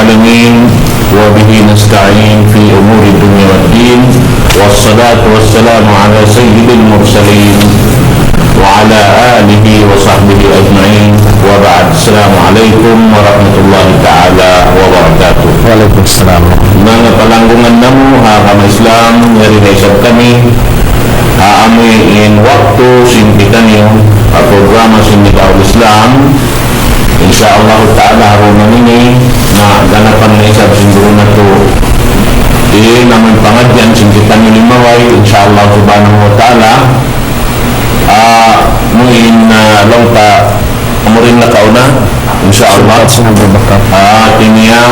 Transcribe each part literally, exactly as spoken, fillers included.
العالمين، وبه نستعين في أمور الدنيا والدين، والصلاة والسلام على سيد المرسلين وعلى آله وصحبه أجمعين، وبعد. السلام عليكم ورحمة الله تعالى وبركاته. وعليكم السلام. Manga palanggungan namu' ha agama Islam, yari na isab kami ha amu in waktu sin kitaniyu, ha programa sin Nidaul Islam. Insya Allah Ta'ala, ha adlaw ini, na ganapan na isab sin guru natu' in amu in pangadjian sin kitaniyu limabay, insya Allah Subhanahu wa Ta'ala. Ah, amu in, ah, laung ta, amu in nakauna, insya Allah. Sugpat sin Abu Bakar. Ah, hati niya,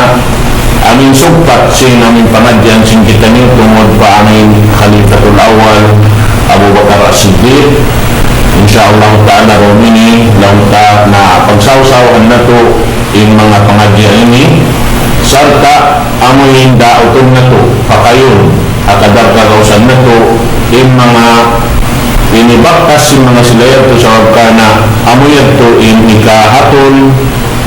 amu in sugpat sin amu in pangadjian sin kitaniyu tungud pa amu in Khalifatul Awwal Abu Bakar As-Siddiq. Insya Allah Ta'ala, adlaw ini, laung ta na pagsawsawan natu' in manga pangadjian ini, sarta' amu in dautun natu', pakayun, ha kadar kagausan natu', in manga ini bakas sin manga sila yadtu, sabab karna' amu yadtu in hikahatul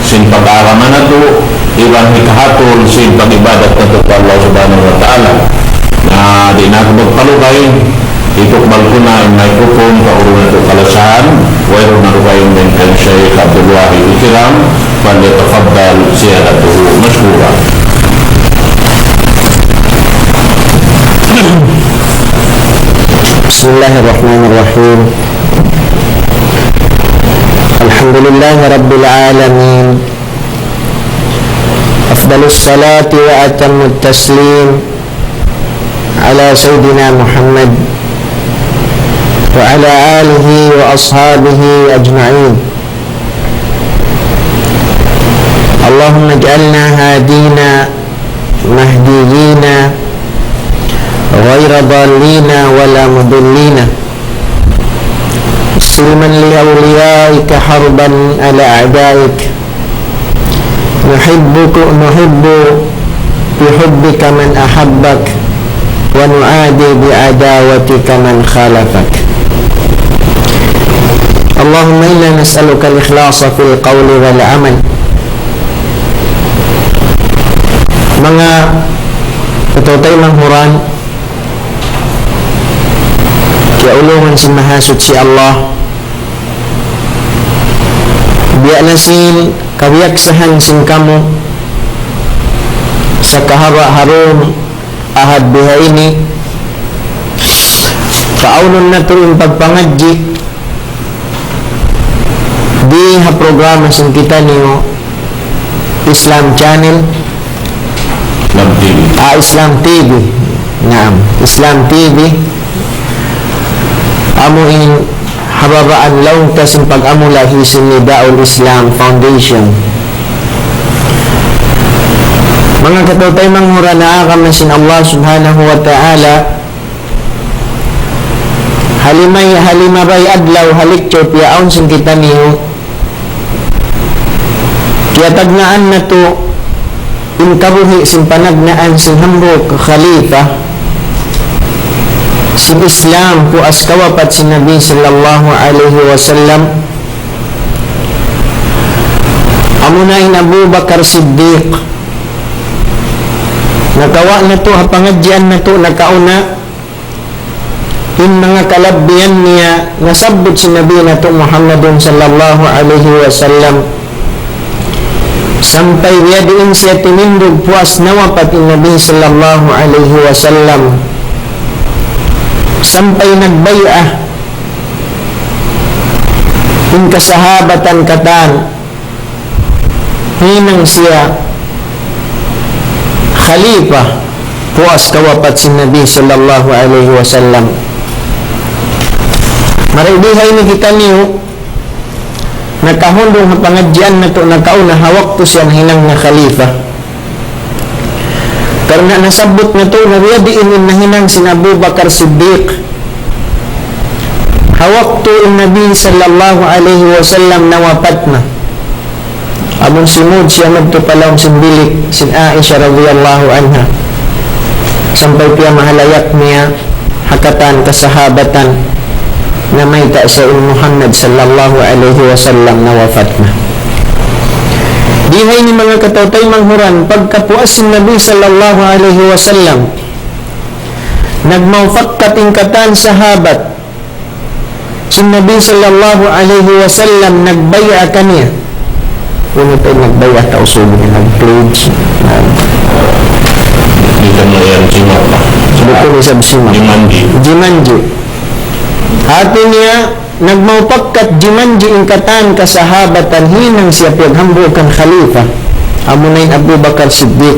sin pag-agama natu', iban hikahatul sin pag-ibadat natu' pa Allah Subhanahu wa Ta'ala. Na di' na aku magpalugay, itukbal ku na in microphone pa guru natu' kalasahan, wayruun na dugaing dayn kan Shaykh Abdul Wahid Ikram, فليتفضل سيادته مشكورا. بسم الله الرحمن الرحيم. الحمد لله رب العالمين. أفضل الصلاة وأتم التسليم على سيدنا محمد وعلى آله وأصحابه أجمعين. اللهم اجعلنا هادين مهديين غير ضالين ولا مضلين. سلما لأوليائك، حربا على أعدائك. نحبك، نحب بحبك من أحبك، ونعادي بعداوتك من خالفك. اللهم إنا نسألك الإخلاص في القول والعمل. Manga kataymanghuran, kiyaulungan sin Mahasuchi Allah, biya' na sin kabiyaksahan sin kamu, sakahaba' ha dum Ahad bihaini, paawnun natu' in pagpangadji' di ha programa sin kitaniyu Islam Channel. Islam T V. Ah, Islam T V. Naam, Islam T V. Amu in ha babaan laung ta sin pag-amulahi sin Nidaul Islam Foundation. Manga kataymanghuran ha agama sin Allah Subhanahu wa Ta'ala, ha lima, ha limabay adlaw ha lecture piyaawn sin kitaniyu, kiyatagnaan natu' in kabuhi' sin panagnaan sin hambuuk khalifa sin Islam puas kawapat sin Nabi sallallahu alayhi wasallam. Amuna in Abu Bakar Siddiq. Nakawa' natu' ha pangadjian natu' nakauna in manga kalabbihan niya nasabbut sin Nabi natu' Muhammadun sallallahu alayhi wasallam. Sampay biyadiin siya timindug puas nawapat in Nabi sallallahu alayhi wasallam. Sampay nagbay'a in kasahabatan katan hinang siya khalifa puas kawapat sin Nabi sallallahu alayhi wasallam. Mari di ha ini kitaniyu nakahundung ha pangadjian natu' nakauna ha waktu siya hinang na khalifa. Karna' nasabbut natu' na biyadiin in nahinang sin Abu Bakar Siddiq. Ha waktu in Nabi sallallahu alayhi wasallam nawapat na, amun simud siya madtu pa lawm sin bilik sin Aisha radiyallahu anha. Sampay piyamahalayak niya ha katan kasahabatan na mayta' sa in Muhammad sallallahu alayhi wasallam nawapat na. Di Bihaini manga kataw-taymanghuran, pagkapuas sin Nabi sallallahu alayhi wasallam, nagmawpakkat in katan sahabat sin Nabi sallallahu alayhi wasallam, nagbay'a kaniya. Unu pa in nagbay'a, tau subu niya nag-pledge. Nag- Di' ka na yan simak. Bukan isab simak. Jimanji. Jimanji. Hati niya, nagmawpakkat jimanji in katan kasahabatan hinang siya piyaghambuuk kan khalifa. Amuna in Abu Bakar Siddiq.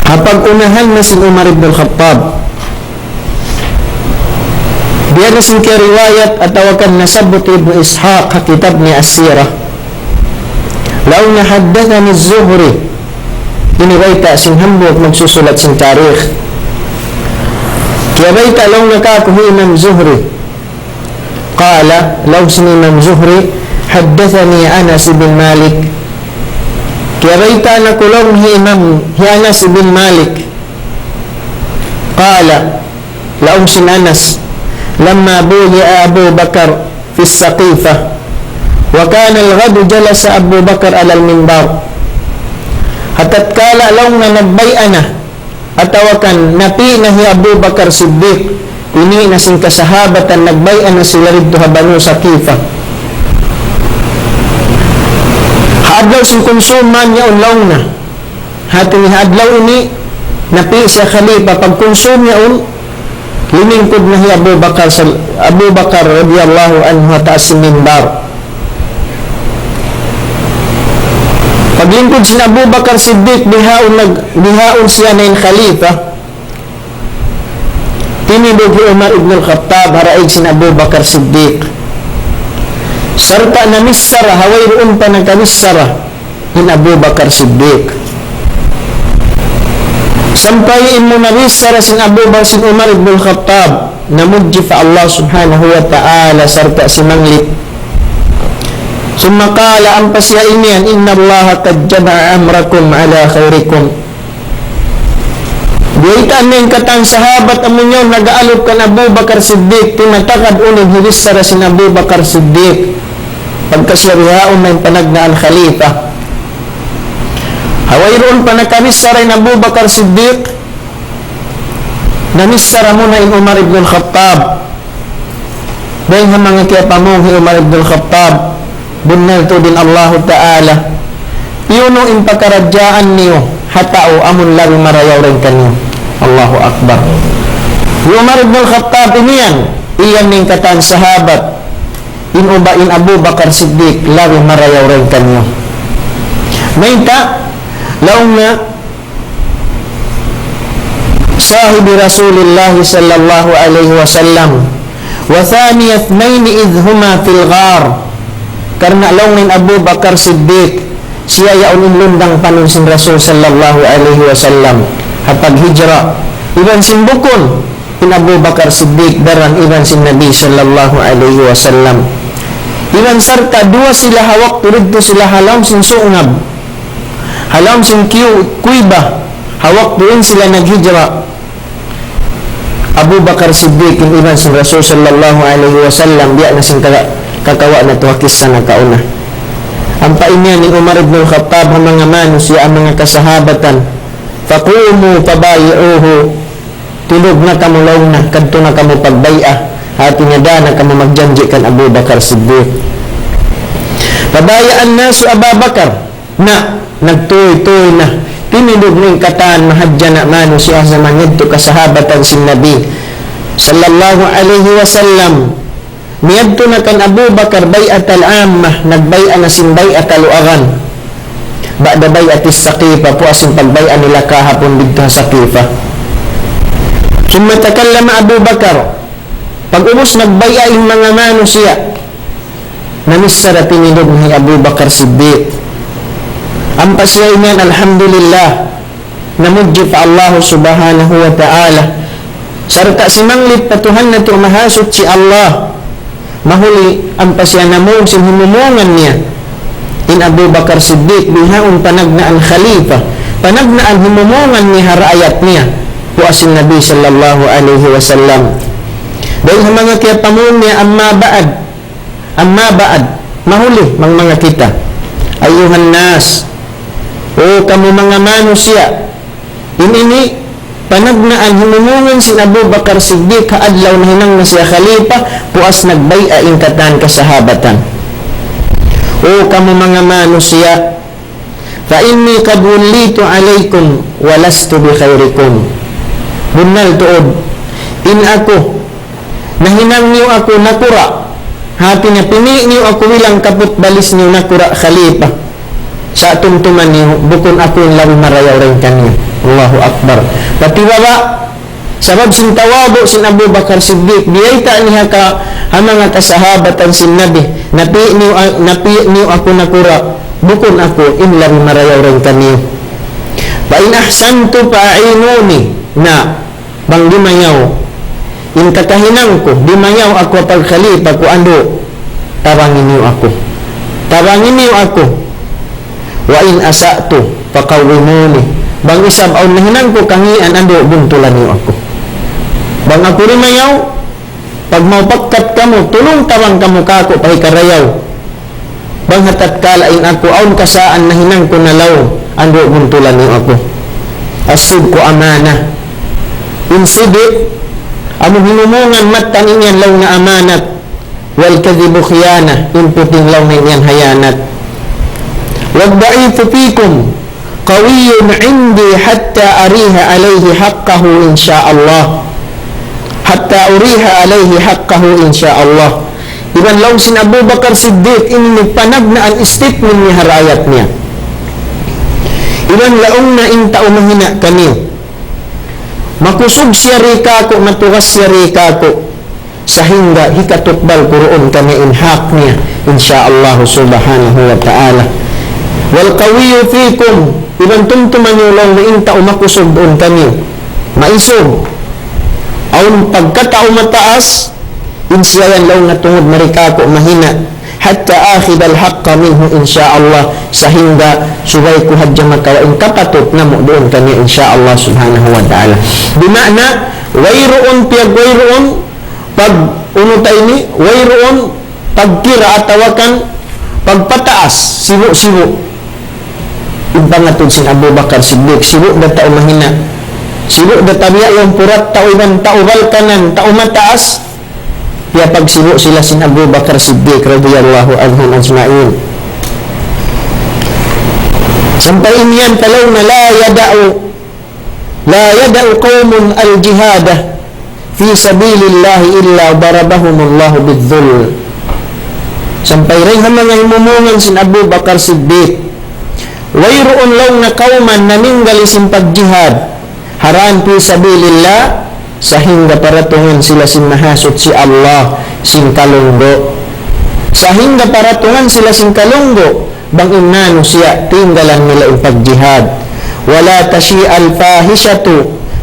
Ha pag-unahan na sin Umar ibn al-Khattab. Biya' na sin kiyariwayat atawa kan nasabbut Ibnu Ishaq ha kitab niya As-Sirah. Laung niya haddathani Zuhri. Ini bayta' sin hambuuk magsusulat sin tarikh. Kiyabayta' laung niya kāku' hi Imam Zuhri. Qala, laung sin Imam Zuhri, haddathani Anas bin Malik. Kiyabayta' na kāku' laung hi Imam, hi Anas bin Malik. Qala, laung sin Anas, لما بويع أبو بكر في السقيفة وكان الغد جلس أبو بكر على المنبر. Ha tatkala laung niya nagbay'a na, atawa kan napi' na hi Abu Bakar Siddiq, ini na sin kasahabatan nagbay'a na sila didtu ha Banu Saqifa. Ha adlaw sin kunsuman yaun laung niya. Hati niya ha adlaw ini, napi' siya khalifa, pagkunsum yaun, limingkud na hi Abu Bakar sal-, Abu Bakar radiyallahu anhu ha taas sin mimbar. Paglingkud sin Abu Bakar Siddiq, bihaun nag-, bihaun siya na in khalifa, timindug hi Umar ibn al-Khattab ha daig sin Abu Bakar Siddiq. Sarta' namichara, ha wayruun pa nakamichara in Abu Bakar Siddiq. Sampay in munamichara sin Abu Bakar sin Umar ibn al-Khattab, namudji pa Allah subhanahu wa ta'ala sarta' simanglit. ثم قال, ampa siya imiyan, إن الله قد جمع أمركم على خيركم. Biyaytaan na in katan sahabat amun yaun nag-aalup kan Abu Bakar Siddiq, timatakad unu in hibissara sin Abu Bakar Siddiq. Pagka siya bihaun na in panagnaan khalifa. Ha wayruun pa nakamichara in Abu Bakar Siddiq, namichara muna in Umar ibn al-Khattab. Dayn ha manga kiyapamung hi Umar ibn al-Khattab, bunnal tuud in Allahu Ta'ala, unu in pakaradjaan niyu ha tau amun labi marayaw dayn kaniyu. Allahu Akbar. Hi Umar ibn al-Khattab imiyan, iyan in katan sahabat, in uba in Abu Bakar Siddiq, labi marayaw dayn kaniyu. Mayta', laung niya, صاحب رسول الله صلى الله عليه وسلم وثاني اثنين إذ هما في الغار. Karna' laung niya in Abu Bakar Siddiq, siya yaun in lundang panun sin Rasul sallallahu alayhi wasallam ha paghijra. Iban sin bukun in Abu Bakar Siddiq daran iban sin Nabi sallallahu alayhi wasallam. Iban sarta' duwa sila ha waktu didtu sila ha lawm sin sungab. Ha lawm sin kiyu-, kuweba, ha waktu in sila naghijra, Abu Bakar Siddiq iban sin Rasul sallallahu alayhi wasallam, biya' na sin kaka-, kakawa' natu' ha kissa nakauna. Ampa imiyan hi Umar ibn al-Khattab ha manga manusiya', ha manga kasahabatan, فقوموا فبايعوه. Tindug na kamu laung niya, kadtu na kamu pagbay'a. Hati niya da na kamu magjanji' kan Abu Bakar Siddiq. فبايع الناس أبا بكر. Na, nagtūy-tūy na. Timindug na in katan mahadjana' manusiya' ha jaman yadtu kasahabatan sin Nabi sallallahu alayhi wasallam. Miyadtu na kan Abu Bakar بيعة العامة, nagbay'a na sin bay'a kaluagan. بعد بيعة السقيفة, puas sin pagbay'a nila kahapun didtu ha Saqifa. ثم تكلم أبو بكر. Pag'ubus nagbay'a in manga manusiya', namichara timindug hi Abu Bakar Siddiq. Ampa siya imiyan, alhamdulillah, namudji pa Allah subhanahu wa ta'ala. Sarta' simanglit pa Tuhan natu' mahasuchi Allah. Mahuli ampa siya namung sin himumungan niya. In Abu Bakar Siddiq, bihaun panagnaan khalifa. Panagnaan himumungan niya ha raayat niya. Puas sin Nabi sallallahu alayhi wasallam. Dayn ha manga kiyapamung niya, أما بعد. أما بعد. Mahuli, manga, manga kita. أيها الناس, O kamu manga manusiya', in ini panagnaan himumungan sin Abu Bakar Siddiq ha adlaw nahinang na siya khalifa, puas nagbay'a in katan kasahabatan. O kamu manga manusiya', فإني قد وليت عليكم ولست بخيركم. Bunnal tuud, in aku, nahinang niyu aku nakura', hati niya pini' niyu aku bilang kaput balis niyu nakura' khalifa. Sa' tumtuma niyu, bukun aku in labi marayaw dayn kaniyu. Allahu Akbar. Pati baba', sabab sin tawadu' sin Abu Bakar Siddiq, biyayta' niya ka ha manga kasahabatan sin Nabi, napi' niyu, napi' niyu aku nakura', bukun aku in labi marayaw dayn kaniyu. فإن أحسنت فأعينوني. Na, bang dimayaw in kakahinang ku, dimayaw aku pagkhalifa ku andu', tabangi niyu aku. Tabangi niyu aku. وإن أسأت فقوموني. Bang isab awn nahinang ku kangīan andu', buntula niyu aku. Bang aku dimayaw, pagmaw pagkat kamu, tulung tabang kamu kāku' pa hikarayaw. Bang ha tatkala in aku awn kasaan nahinang ku nalaw, andu' buntula niyu aku. الصدق أمانة. In siddiq, amu himumungan mattan in yan laung niya amanat. والكذب خيانة. In puting laung niya in yan hayanat. والضعيف فيكم قوي عندي حتى أريح عليه حقه إن شاء الله. حتى أريح عليه حقه إن شاء الله. Iban laung sin Abu Bakar Siddiq, ini panagnaan statement niya ha raayat niya. Iban laung niya in tau mahina' kaniyu, makusug siya di kāku', matugas siya di kāku', sahingga hikatukbal ku duun kaniya in hak niya, insya Allah subhanahu wa ta'ala. والقوي فيكم, iban tumtuma niyu laung niya in tau makusug duun kaniyu, maisug, awn pagkatau mataas, in siya yan laung niya tungud mari kāku' mahina', حتى آخذ الحق منه إن شاء الله, sahingga subay ku hadja makawa' in kapatut namu' duun kaniya, insya Allah subhanahu wa ta'ala. Di' maana, wayruun piyag-, wayruun pag-, unu ta ini, wayruun pagkira atawa kan pagpataas, sibu'-sibu'. In pangatud sin Abu Bakar Siddiq, sibu' da tau mahina'. Sibu' da tabiya' yan purat tau iban tau balkanan, tau mataas. Piyapagsibu' sila sin Abu Bakar Siddiq radiyallahu anhum ajma'in. Sampay in yan pa laung niya, لا يدع، لا يدع قوم الجهاد في سبيل الله إلا ضربهم الله بالذل. Sampay dayn ha manga himumungan sin Abu Bakar Siddiq, wayruun laung niya kawman naninggal sin pagjihad ha dān fi sabilillah, sahingga paratungan sila sin Mahasuchi Allah sin kalunggu'. Sahingga paratungan sila sin kalunggu', bang in manusiya' tinggalan nila in pagjihad. ولا تشيع الفاحشة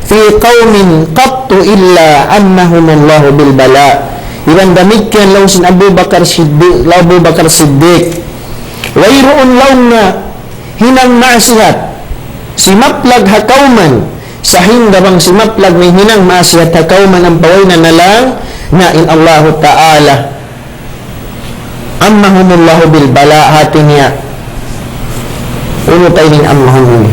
في قوم قط إلا عمهم الله بالبلاء. Iban damikkiyan laung sin Abu Bakar Siddiq, laung Abu Bakar Siddiq. Wayruun laung niya hinang maasihat simaplag ha kawman, sahingga bang simaplag na in hinang maasihat ha kawman ampa way na na laung, na in Allahu Ta'ala, عمهم الله بالبلاء, hati niya, unu ta ini in عمهم ini?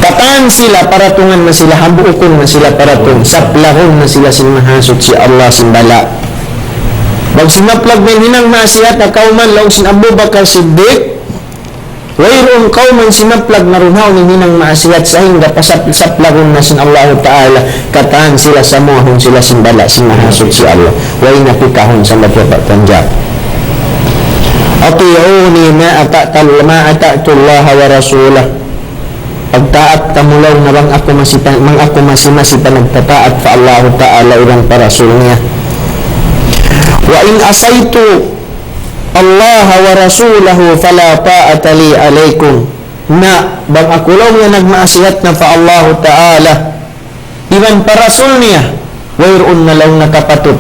Katan sila paratungan na sila, hambuukun na sila paratung, saplagun na sila sin Mahasuchi Allah sin bala'. Bang simaplag na in hinang maasihat ha kawman laung sin Abu Bakar Siddiq, wayruun kawman simaplag na duun ha hinang maasihat sahingga pasap-, saplagun na sin Allahu Ta'ala, katan sila samuahun sila sin bala' sin Mahasuchi Allah. Way na pikahun sa matiya pa panjab. أطيعوني ما أطعت، ما أطعت الله ورسوله. Pagtaat kamu laung niya bang aku masi pa-, bang aku masi-masi panagtataat pa Allahu Ta'ala iban pa Rasul niya. وإن عصيت الله ورسوله فلا طاعة لي عليكم. Na, bang aku laung niya nagmaasihat na pa Allahu Ta'ala iban pa Rasul niya, wayruun na laung niya kapatut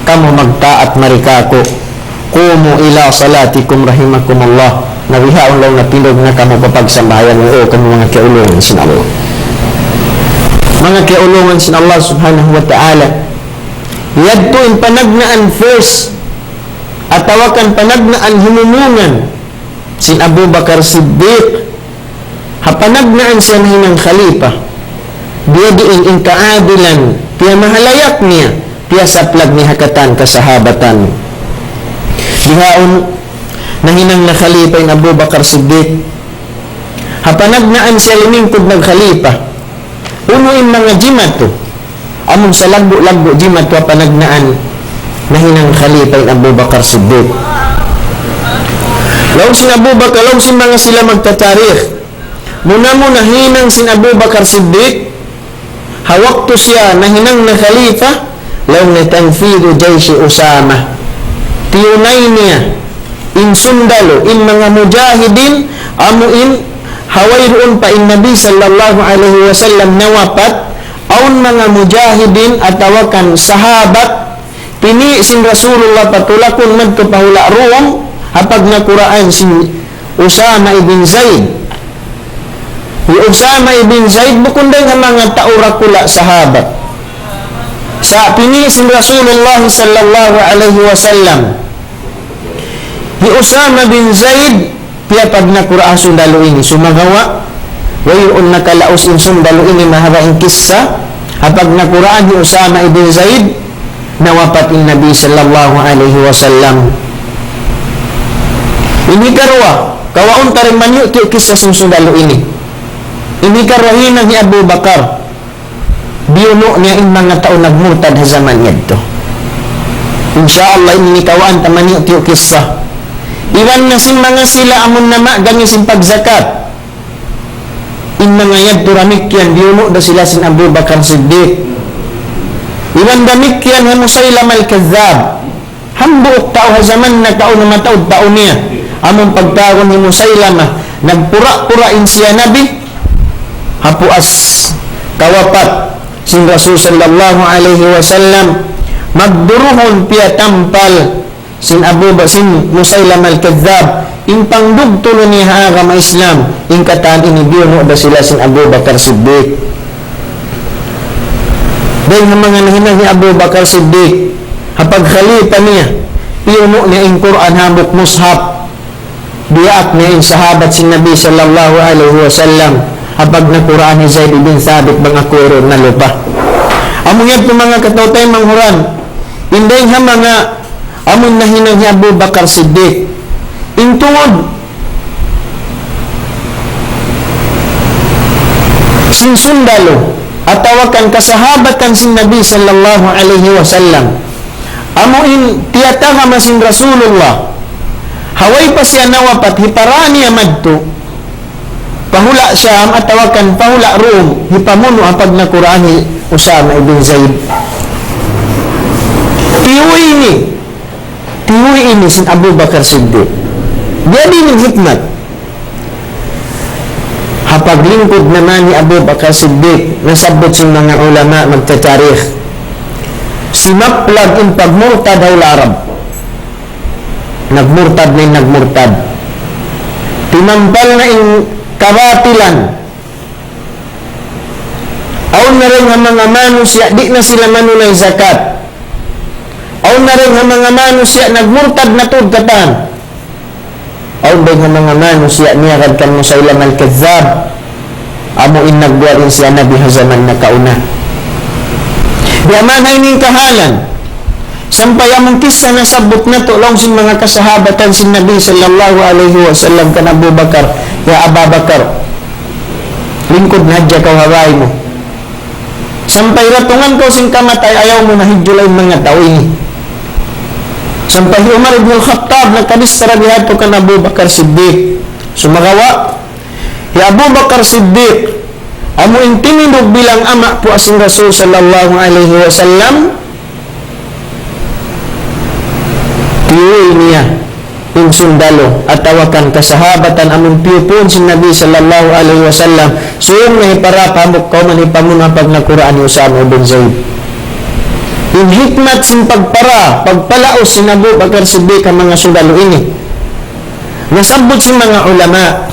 kamu magtaat mari kāku'. قوموا إلى صلاتكم رحمكم الله. Na bihaun laung niya tindug na kamu pa pagsambahayang niyu, O kamu manga kiyaulungan sin Allah. Manga kiyaulungan sin Allah Subhanahu wa Ta'ala. Yadtu in panagnaan verse, atawa kan panagnaan himumungan sin Abu Bakar Siddiq, ha panagnaan siya nahinang khalifa, biyadiin in kaadilan, piyamahalayak niya, piyasaplag niya ha katan kasahabatan. Bihaun, nahinang na khalifa in Abu Bakar Siddiq. Ha panagnaan siya limingkud nagkhalifa, unu in manga jimatu, amun salaggu'-laggu' jimatu ha panagnaan nahinang khalifa in Abu Bakar Siddiq. Laung sin Abu Bakar, laung sin manga sila magtatarikh, muna-muna hinang sin Abu Bakar Siddiq, ha waktu siya nahinang na khalifa, laung niya tanfidhu jayshi Usama. Tiyunay niya in sundalu, in manga mujahidin, amu in ha wayruun pa in Nabi sallallahu alayhi wasallam nawapat, awn manga mujahidin atawa kan sahabat, pini' sin Rasulullah patulakun madtu pa hula' Rum, ha pagnakuraan sin Usama ibn Zaid. Hi Usama ibn Zaid bukun dayn ha manga tau dakula' sahabat. Sa' pini' sin Rasulullah sallallahu alayhi wasallam. Hi Usama bin Zaid, piyapagnakuraan sundalu ini. Sumagawa', wayruun nakalaus in sundalu ini, mahaba' in kissa. Ha pagnakuraan hi Usama ibn Zaid, nawapat in Nabi sallallahu alayhi wasallam. In hikaruwa, kawaun ta rin maniyu'-tiyu' kissa sin sundalu ini. In hikaruwa hinang hi Abu Bakar. Biyunu' niya in manga tau nagmurtad ha jaman yadtu. Insya Allah, ini kawaan ta maniyu'-tiyu' kissa. Iban na sin manga sila amun namagang sin pagzakat. In manga yadtu damikkiyan, biyunu' da sila sin Abu Bakar Siddiq. Iban damikkiyan hi Musaylam al-Kadhdhab. Hambuuk tau ha jaman nakauna mataud tau niya. Amun pagtawagun hi Musaylamah, nagpura-pura in siya nabi. Ha puas kawapat sin Rasul sallallahu alayhi wasallam, magduruhun piyatampal sin Abu Ba-, sin Musaylamah al-Kadhdhab, in pangdugtulu niya ha agama Islam, in katan ini biyunu' da sila sin Abu Bakar Siddiq. Dayn ha manga nahinang hi Abu Bakar Siddiq, ha pagkhalifa niya, piyunu' niya in Qur'an hambuuk mushaf. Diyaak niya in sahabat sin Nabi sallallahu alayhi wasallam, ha pagnakuraan hi Zaid ibn Thabit bang aku iru nalupa. Amu yadtu manga kataw-taymanghuran, in dayn ha manga amun nahinang hi Abu Bakar Siddiq. In tungud sin sundalu atawa kan kasahabatan sin Nabi sallallahu alayhi wasallam. Amu in tiyatagama sin Rasulullah. Ha way pa siya nawapat, hipara niya madtu pa hula' Sham atawa kan pa hula' Rum, hipamunu' ha pagnakuraan hi Usama ibn Zaid. Tiyuy ini, tiyuy ini sin Abu Bakar Siddiq. Biyadiin in hikmat. Ha paglingkud naman hi Abu Bakar Siddiq, nasabbut sin manga ulama magtatarikh. Simaplag in pagmurtad ha hula' Arab. Nagmurtad na in nagmurtad. Timampal na in kabatilan. Awn na dayn ha manga manusiya', di' na sila manunay zakat. Awn na dayn ha manga manusiya', nagmurtad na tuud katan. Awn dayn ha manga manusiya', niyagad kan Musaylamah al-Kadhdhab. Amu in nagbuwat in siya nabi ha jaman nakauna. Biya' man ha ini in kahalan. Sampay amun kissa nasabbut natu' laung sin manga kasahabatan sin Nabi sallallahu alayhi wasallam kan Abu Bakar, "Ya Aba Bakar, lingkud na hadja kaw ha bāy mu. Sampay datungan kaw sin kamatay, ayaw mu na hidjula in manga tau ini." Sampay hi Umar ibn al-Khattab nagkabichara bihādtu kan Abu Bakar Siddiq. Sumagawa', hi Abu Bakar Siddiq, amu in timindug bilang ama' puas sin Rasul sallallahu alayhi wasallam, tiyuy niya in sundalu atawa kan kasahabatan amun piyupuun sin Nabi sallallahu alayhi wasallam, sūng na hipara pa hambuuk kawman hipamunu' ha pagnakuraan hi Usama ibn Zaid. In hikmat sin pagpara, pagpalaus sin Abu Bakar Siddiq ha manga sundalu ini. Nasabbut sin manga ulama.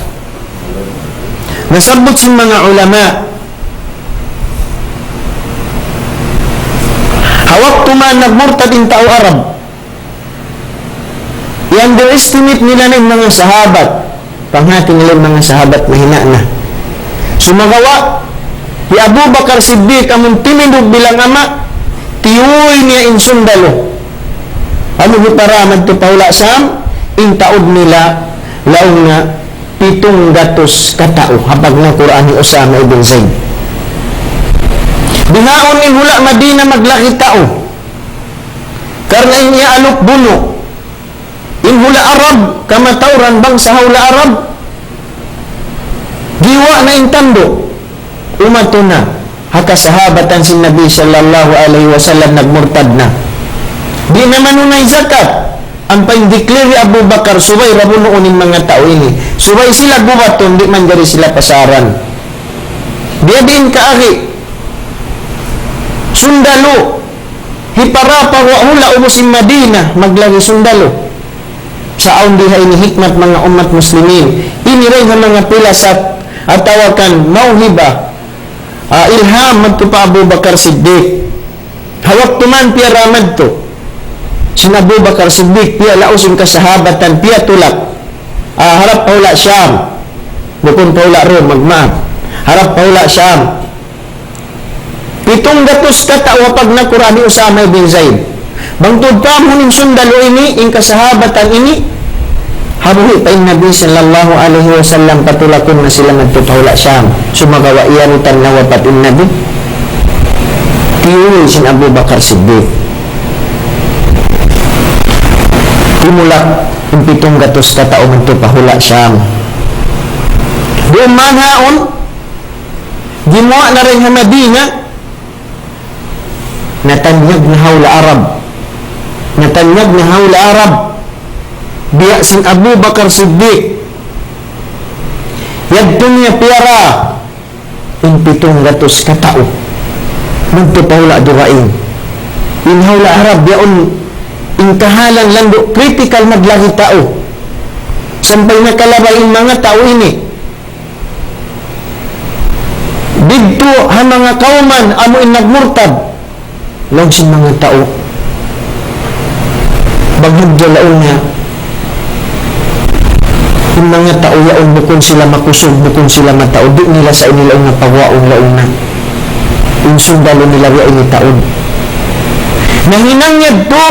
Nasabbut sin manga ulama. Ha waktu man nagmurtad in tau Arab, i-underestimate nila na in manga sahabat. Panghati nila in manga sahabat mahina' na. Sumagawa', hi Abu Bakar Siddiq amun timindug bilang ama', tiyuy niya in sundalu. Amu hipara madtu pa hula' Sham, in taud nila laung niya pitung gatus katau, ha pagnakuraan hi Usama ibn Zaid. Bihaun in hula' Madina maglagi tau. Karna' in iyaaluk bunu'. In hula' Arab, kamatauran bangsa ha hula' Arab, giyuwa' na in tandu'. Umatu na, ha kasahabatan sin Nabi sallallahu alayhi wasallam nagmurtad na. Di' na manunay zakat, ampa in declare hi Abu Bakar, subay ra bunuun in manga tau ini. Subay sila gubatun, di' manjari sila pasaran. Biya' diin kaagi, sundalu, hipara pa hula' ubus sin Madina, maglagi sundalu. Sa' awn di ha ini hikmat manga ummat muslimin. Ini ra in ha manga pilasat atawa kan mawhiba, ah, ilham madtu pa Abu Bakar Siddiq. Ha waktu man piyara madtu sin Abu Bakar Siddiq, piyalaus in kasahabatan, piyatulak. Ah, harap pa hula' Sham. Bukun pa hula' Rum, magmaap. Harap pa hula' Sham. Pitung gatus katau ha pagnakuraan hi Usama ibn Zaid. Bang tuud pa amu in sundalu ini, in kasahabatan ini, ha buhi' pa in Nabi sallallahu alayhi wasallam, patulakun na sila madtu pa hula' Sham. Sumagawa' iyarutan na wapat in Nabi. Tiyuy sin Abu Bakar Siddiq. Timulak in pitung gatus katau madtu pa hula' Sham. Duun man haun, gimuwa' na dayn ha Madina, natanyag na ha hula' Arab. Natanyag na ha hula' Arab. Biya' sin Abu Bakar Siddiq. Yadtu niya piyara in pitung gatus katau. Madtu pa hula' dugaing. In ha hula' Arab yaun in kahalan landu' critical maglagi tau. Sampay nakalabay in manga tau ini. Didtu ha manga kawman amu in nagmurtad. Laung sin manga tau. Bang hadja laung niya, in manga tau yaun bukun sila makusug, bukun sila mataud, di' nila sa ini laung niya paguwaun laung niya in sundalu nila biya' ini taud. Nahinang yadtu,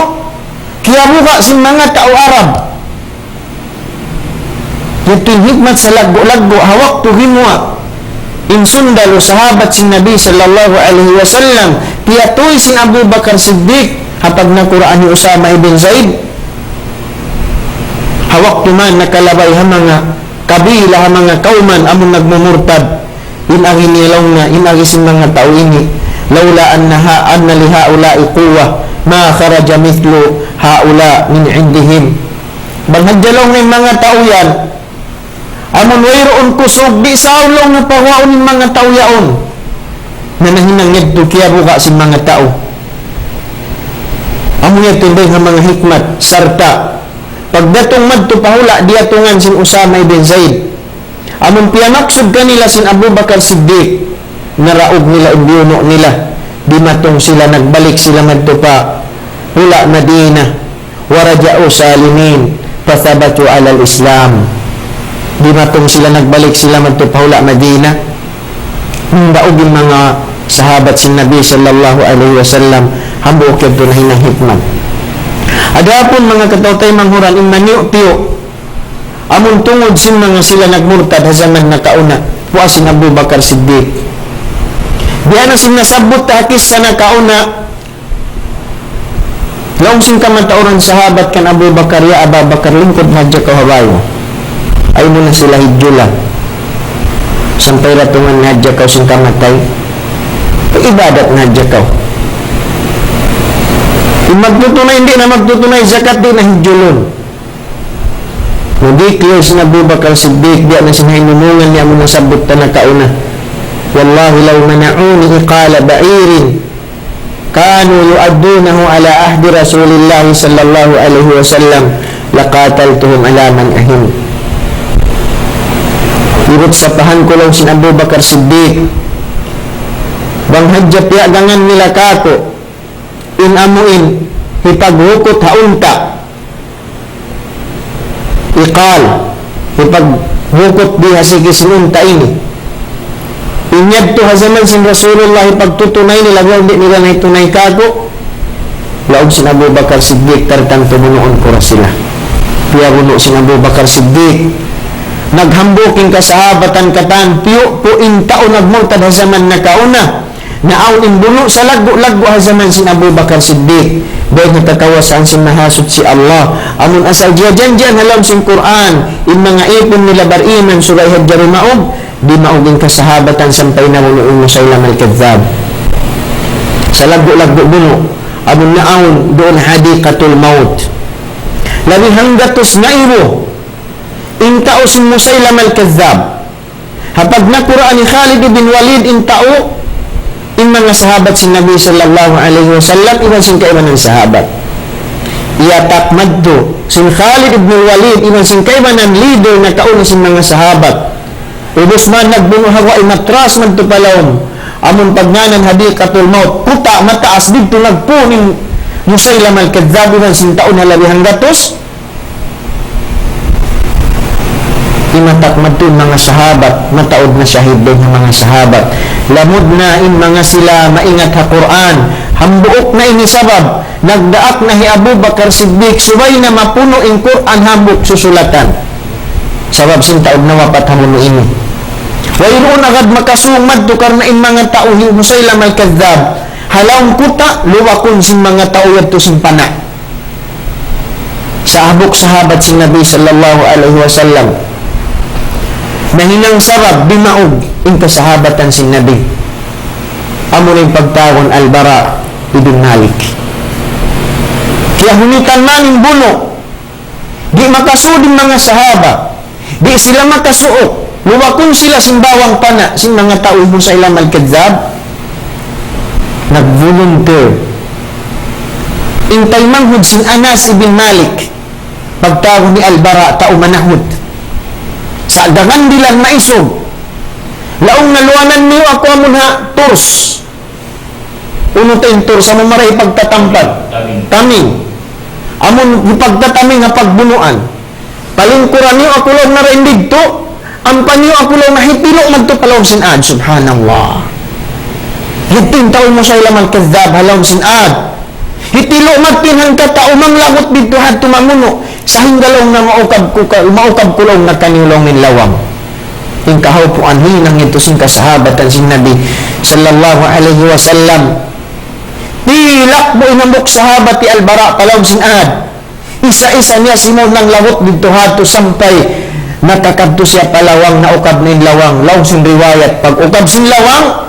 kiyabuga' sin manga tau Arab. Yadtu in hikmat salaggu'-laggu' ha waktu gimuwa' in sundalu sahabat sin Nabi sallallahu alayhi wasallam, piyatuy sin Abu Bakar Siddiq, ha pagnakuraan hi Usama ibn Zaid. Ha waktu man nakalabay ha manga kabila, ha manga kawman amun nagmumurtad, in agi niya laung niya, in agi sin manga tau ini, لولا أن ها-، أن لهؤلاء قوة ما خرج مثل هؤلاء من عندهم. Bang hadja laung niya in manga tau yan, amun wayruun kusug, di' sa laung niya paguwaun in manga tau yaun. Na nahinang yadtu kiyabuga' sin manga tau. Amu yadtu in dayn ha manga hikmat, sarta' pagdatung madtu pa hula' diyatungan sin Usama ibn Zaid. Amun piyamaksud kanila sin Abu Bakar Siddiq, naraug nila in biyunu' nila. Dimatung sila, nagbalik sila madtu pa hula' Madina. ورجعوا سالمين فثبتوا على الإسلام. Dimatung sila, nagbalik sila madtu pa hula' Madina. Nagdaug in manga sahabat sin Nabi sallallahu alayhi wasallam, hambuuk yadtu nahinang hikmat. Adapun manga kataw-taymanghuran, in maniyu'-tiyu', amun tungud sin manga sila nagmurtad ha jaman nakauna, puas sin Abu Bakar Siddiq. Biya' na sin nasabbut ta ha kissa nakauna, laung sin kamatauran sahabat kan Abu Bakar, "Ya Aba Bakar, lingkud na hadja kaw ha bāy mu. Ayaw mu na sila hidjula. Sampay datungan na hadja kaw sin kamatay. Ibadat na hadja kaw. In magtutunay, di' na magtutunay zakat, di' na hidjulun." Nag-declare sin Abu Bakar Siddiq, biya' na sin hinumungan niya amun nasabbut ta nakauna. والله لو منعوني عقال بعير كانوا يؤدونه على عهد رسول الله صلى الله عليه وسلم لقاتلتهم على منعهم. Ibut sapahan ku laung sin Abu Bakar Siddiq, bang hadja piyagangan nila kāku' in amu in hipaghukut ha unta'. Iqal, hipag-, Bukut di ha siki sin unta' ini. In yadtu ha jaman sin Rasulullah pagtutunay nila, bang di' nila naitunay kāku'. Laung sin Abu Bakar Siddiq, tartantu bunuun ku ra sila. Piyabunu' sin Abu Bakar Siddiq. Naghambuuk in kasahabatan katan, piyupu' in tau nagmurtad ha jaman nakauna. Naawn in bunu' salaggu'-laggu' ha jaman sin Abu Bakar Siddiq. Dayn ha kakawasan sin Mahasuchi Allah. Amun asal jiyajanjian ha lawm sin Qur'an, in manga ipun nila bariman subay hadja dumaug, dimaug in kasahabatan sampay nabunu' in Musaylamah al-Kadhdhab. Salaggu'-laggu' bunu', amun naawn duun Hadiqatul Maut. Labi hanggatus ngaibu in tau sin Musaylamah al-Kadhdhab. Ha pagnakuraan hi Khalid ibn Walid in tau, in manga sahabat sin Nabi sallallahu alayhi wasallam, iban sin kaibanan sahabat. Iyatak madtu sin Khalid ibn Walid, iban sin kaibanan leader nakauna sin manga sahabat. Ubus man nagbunu' ha guwa' imatras madtu pa lawm. Amun pagngānan Hadiqatul Maut, kuta' mataas didtu nagpun in Musaylamah al-Kadhdhab iban sin tau na labi hanggatus. Imatak madtu in manga sahabat, mataud na shahid dayn ha manga sahabat. Lamud na in manga sila maingat ha Qur'an. Hambuuk na ini sabab, nagdaak na hi Abu Bakar Siddiq, subay na mapunu' in Qur'an hambuuk susulatan. Sabab sin taud nawapat ha bunu' ini. Wayruun agad makasūng madtu karna' in manga tau hi Musaylamah al-Kadhdhab. Ha lawm kuta', luwakun sin manga tau yadtu sin pana'. Sa' hambuuk sahabat sin Nabi sallallahu alayhi wasallam. Nahinang sabab dimaug in kasahabatan sin Nabi. Amu na in pagtawagun Al-Bara' ibn Malik. Kiyahunitan man in bunu'. Di' makasūd in manga sahabat. Di' sila makasuuk. Luwakun sila sin bawang pana', sin manga tau hi Musaylamah al-Kadhdhab. Nag-volunteer in taymanghud sin Anas ibn Malik. Pagtawagun hi Al-Bara', tau manahut. Sa' dagan dilan maisug. Laung niya, luwanan niyu aku amun ha turs. Unu ta in turs, amu mara hipagtatampat. Taming. Taming. Amun hipagtataming ha pagbunuan. Palingkuran niyu aku laung niya dayn didtu, ampa niyu aku laung niya hitilo' madtu pa lawm sin ad. Subhanallah. Yadtu in tau Musaylamah al-Kadhdhab ha lawm sin ad. Hitilo' madtu in hangkatau manglawut didtu ha tumamunu'. Sahingga laung niya maukab ku ka, maukab ku laung niya kaniyu laung in lawang. In kahaupuan hinang yadtu sin kasahabatan sin Nabi sallallahu alayhi wasallam. Tilak bu in hambuuk sahabat hi Al-Bara' pa lawm sin ad. Isa-isa niya simud nanglawut didtu ha yadtu sampay nakakadtu siya pa lawang, naukab na in lawang. Laung sin riwayat, pag-ukab sin lawang,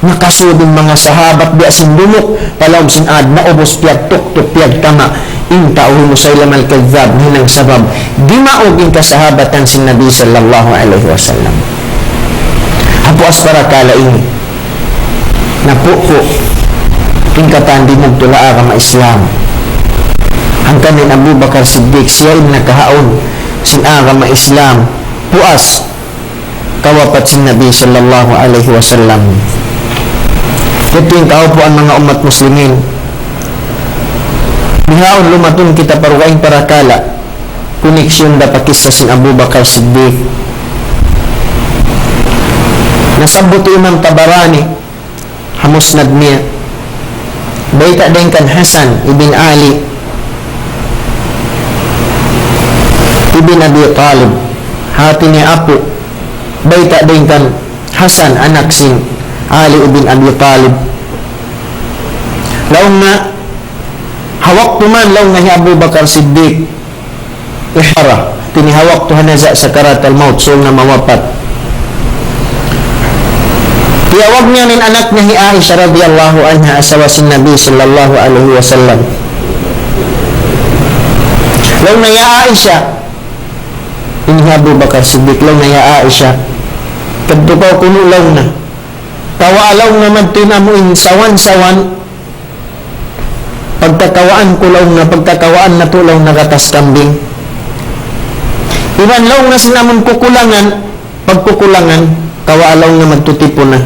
nakasūd in manga sahabat biya' sin dumuk pa lawm sin ad, naubus piyagtuktuk, piyagtama'. In tau hi Musaylamah al-Kadhdhab, hinang sabab dimaug in kasahabatan sin Nabi sallallahu alayhi wasallam. Ha puas parakala' ini, napuku' in katan dimugtul ha agama Islam. Hangkan in Abu Bakar Siddiq, siya in nakahaun sin agama Islam. Puas kawapat sin Nabi sallallahu alayhi wasallam. Yadtu in kahaupuan manga ummat muslimin. Bihaun lumatun kita pa dugaing parakala', koneksyon da pa kissa sin Abu Bakar Siddiq. Nasabbut hi Imam Tabarani ha Musnad niya. Bayta' dayn kan Hasan ibn Ali ibn Abi Talib. Hati niya apu'. Bayta' dayn kan Hasan, anak sin Ali ibn Abi Talib. Laung niya, ha waktu man laung niya hi Abu Bakar Siddiq, ihara, hati niya ha waktu ha naza' sakaratul maut, sūng na mawapat. Tiyawag niya in anak niya hi Aisha radiyallahu anha, asawa sin Nabi sallallahu alayhi wasallam. Laung niya, "Ya Aisha," ini hi Abu Bakar Siddiq, laung niya, "Ya Aisha, kadtu kaw kunu'," laung niya. "Kawaa," laung niya, "madtu in amu in sawan-sawan, pagkakawaan ku," laung niya, "pagkakawaan natu'," laung niya, "gatas kambing. Iban," laung niya, "sin amun kukulangan, pagkukulangan, kawaa," laung niya, "madtu tipuna.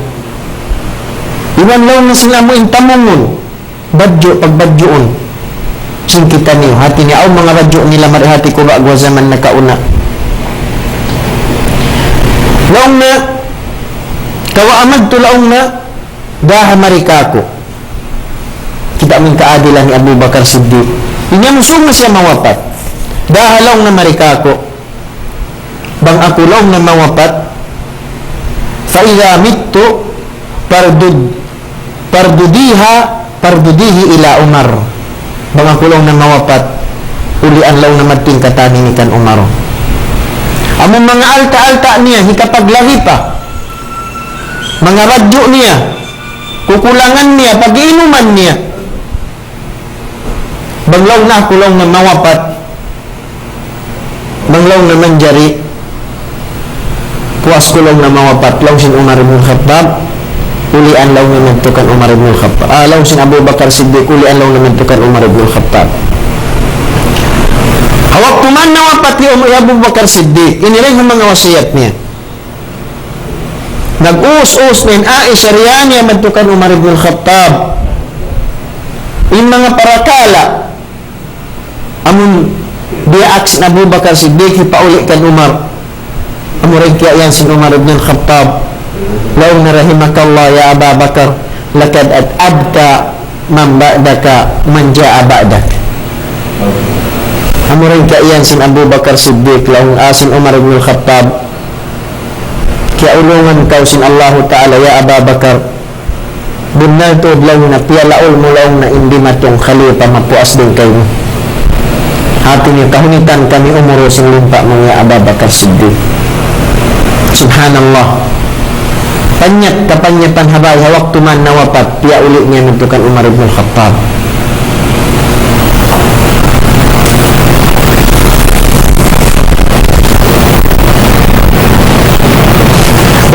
Iban," laung niya, "sin amu in tamungun, badju', pagbadjuun sin kitaniyu." Hati niya, awn manga badju' nila mari hati ku ba guwa' jaman nakauna. Laung niya, kawa' amat tu laung niya, daha mari kāku'. Kita' mu in kaadilan hi Abu Bakar Siddiq. Inya musung na siya mawapat. Daha laung niya mari kāku'. Bang aku laung niya mawapat, فإذا مت فردد-، فردديها، فردديه إلى عمر. Bang aku laung niya mawapat, ulian laung niya madtu in katan ini kan Umar. Amu manga alta'-alta' niya, hikapaglagi pa. Manga radju niya, kukulangan niya, pag-iinuman niya. Bang laung niya aku laung niya mawapat, bang laung niya manjari, puas ku laung niya mawapat, laung sin Umar ibn Khattab, ulian laung niya madtu kan Umar ibn Khattab. Ah, laung sin Abu Bakar Siddiq, ulian laung niya madtu kan Umar ibn Khattab. Ha waktu man nawapat hi Umar, hi Abu Bakar Siddiq, ini ra in manga wasiyat niya. Nag-us-us na in Aisha riya niya madtu kan Umar ibn Khattab. In manga parakala', amun diyaak sin Abu Bakar Siddiq, hipauli' kan Umar. Amura in kiyaiyan sin Umar ibn Khattab. Laung niya رحمك الله يا أبا بكر، لقد أتعبت من بعدك من جاء بعدك. Amura in kiyaiyan sin Abu Bakar Siddiq, laung, ah, sin Umar ibn Khattab. Kiyaulungan kaw sin Allahu Ta'ala, ya Aba Bakar. Bunnal tuud laung niya, piyalaul mu laung niya in dimatung khalifa mapuas dayn kaymu. Hati niya, kahunitan kami umur sin limpa mu, ya Aba Bakar Siddiq. Subhanallah. Panyap, kapanyapan ha bay, ha waktu man nawapat, piyauli' niya madtu kan Umar ibn Khattab.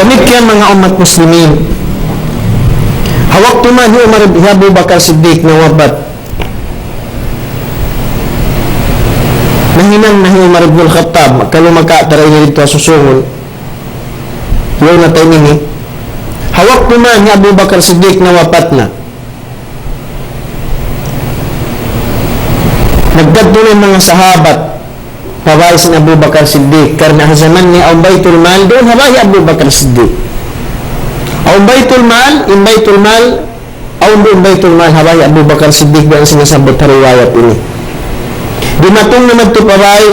Damikkiyan manga ummat muslimin. Ha waktu man hi Umar, hi Abu Bakar Siddiq nawapat, nahinang na hi Umar ibn Khattab, kalu maka tara ini didtu ha susungun. Yaun na taym ini. Ha waktu man hi Abu Bakar Siddiq nawapat na. Nagkadtu na in manga sahabat pa bay sin Abu Bakar Siddiq, karna' ha jaman niya awn Baytul Mal, duun ha bay hi Abu Bakar Siddiq. Awn Baytul Mal, in Baytul Mal, awn duun Baytul Mal ha bay hi Abu Bakar Siddiq, biya' sin nasabbut ha riwayat ini. Dimatung na madtu pa bay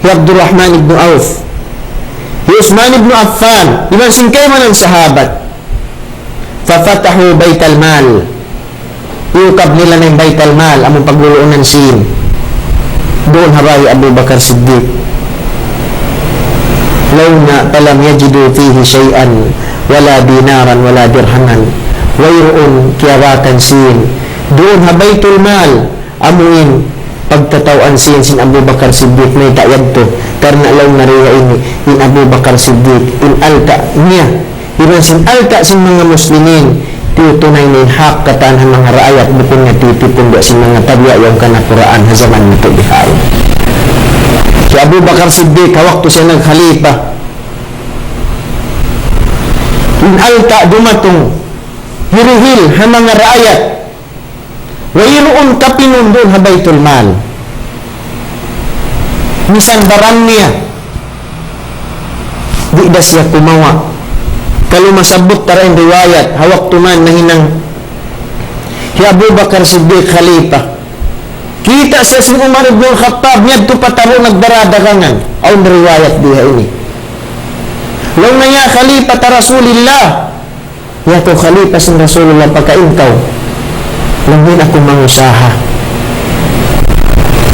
hi Abdurrahman ibn Auf, hi Uthman ibn Affan, iban sin kaibanan sahabat. ففتحوا بيت المال. Iyukab nila na in Baytal Mal, amun pagluluunan sīn. Duun ha bay hi Abu Bakar Siddiq. Laung niya, فلم يجدوا فيه شيئا ولا دينارا ولا درهما. Wayruun kiyabakan sīn duun ha Baytul Mal, amu in pagtatawaan sīn sin Abu Bakar Siddiq, mayta' yadtu? Karna' laung niya riya ini, in Abu Bakar Siddiq, in alta' niya, iban sin alta' sin manga muslimin, tiyutunay niya in hak katan ha manga raayat, bukun niya tiyutipun biya' sin manga tabiya' yaun kanakuraan ha jaman natu' bihaun. Hi Abu Bakar Siddiq, ha waktu siya nagkhalifa, in alta' dumatung, hirihil ha manga raayat, wayruun kapinun duun ha Baytul Mal. Misan baran niya, di' da siya kumawa'. Kalu masabbut ta ra in riwayat, ha waktu man nahinang hi Abu Bakar Siddiq khalifa, kita' siya sin Umar ibn al-Khattab, niyadtu pa tabu' nagdarā dagangan. Awn riwayat di ha ini. Laung niya, يا خليفة رسول الله, ya kaw khalifa sin Rasulullah, pakain kaw. Laung niya, aku mangusaha.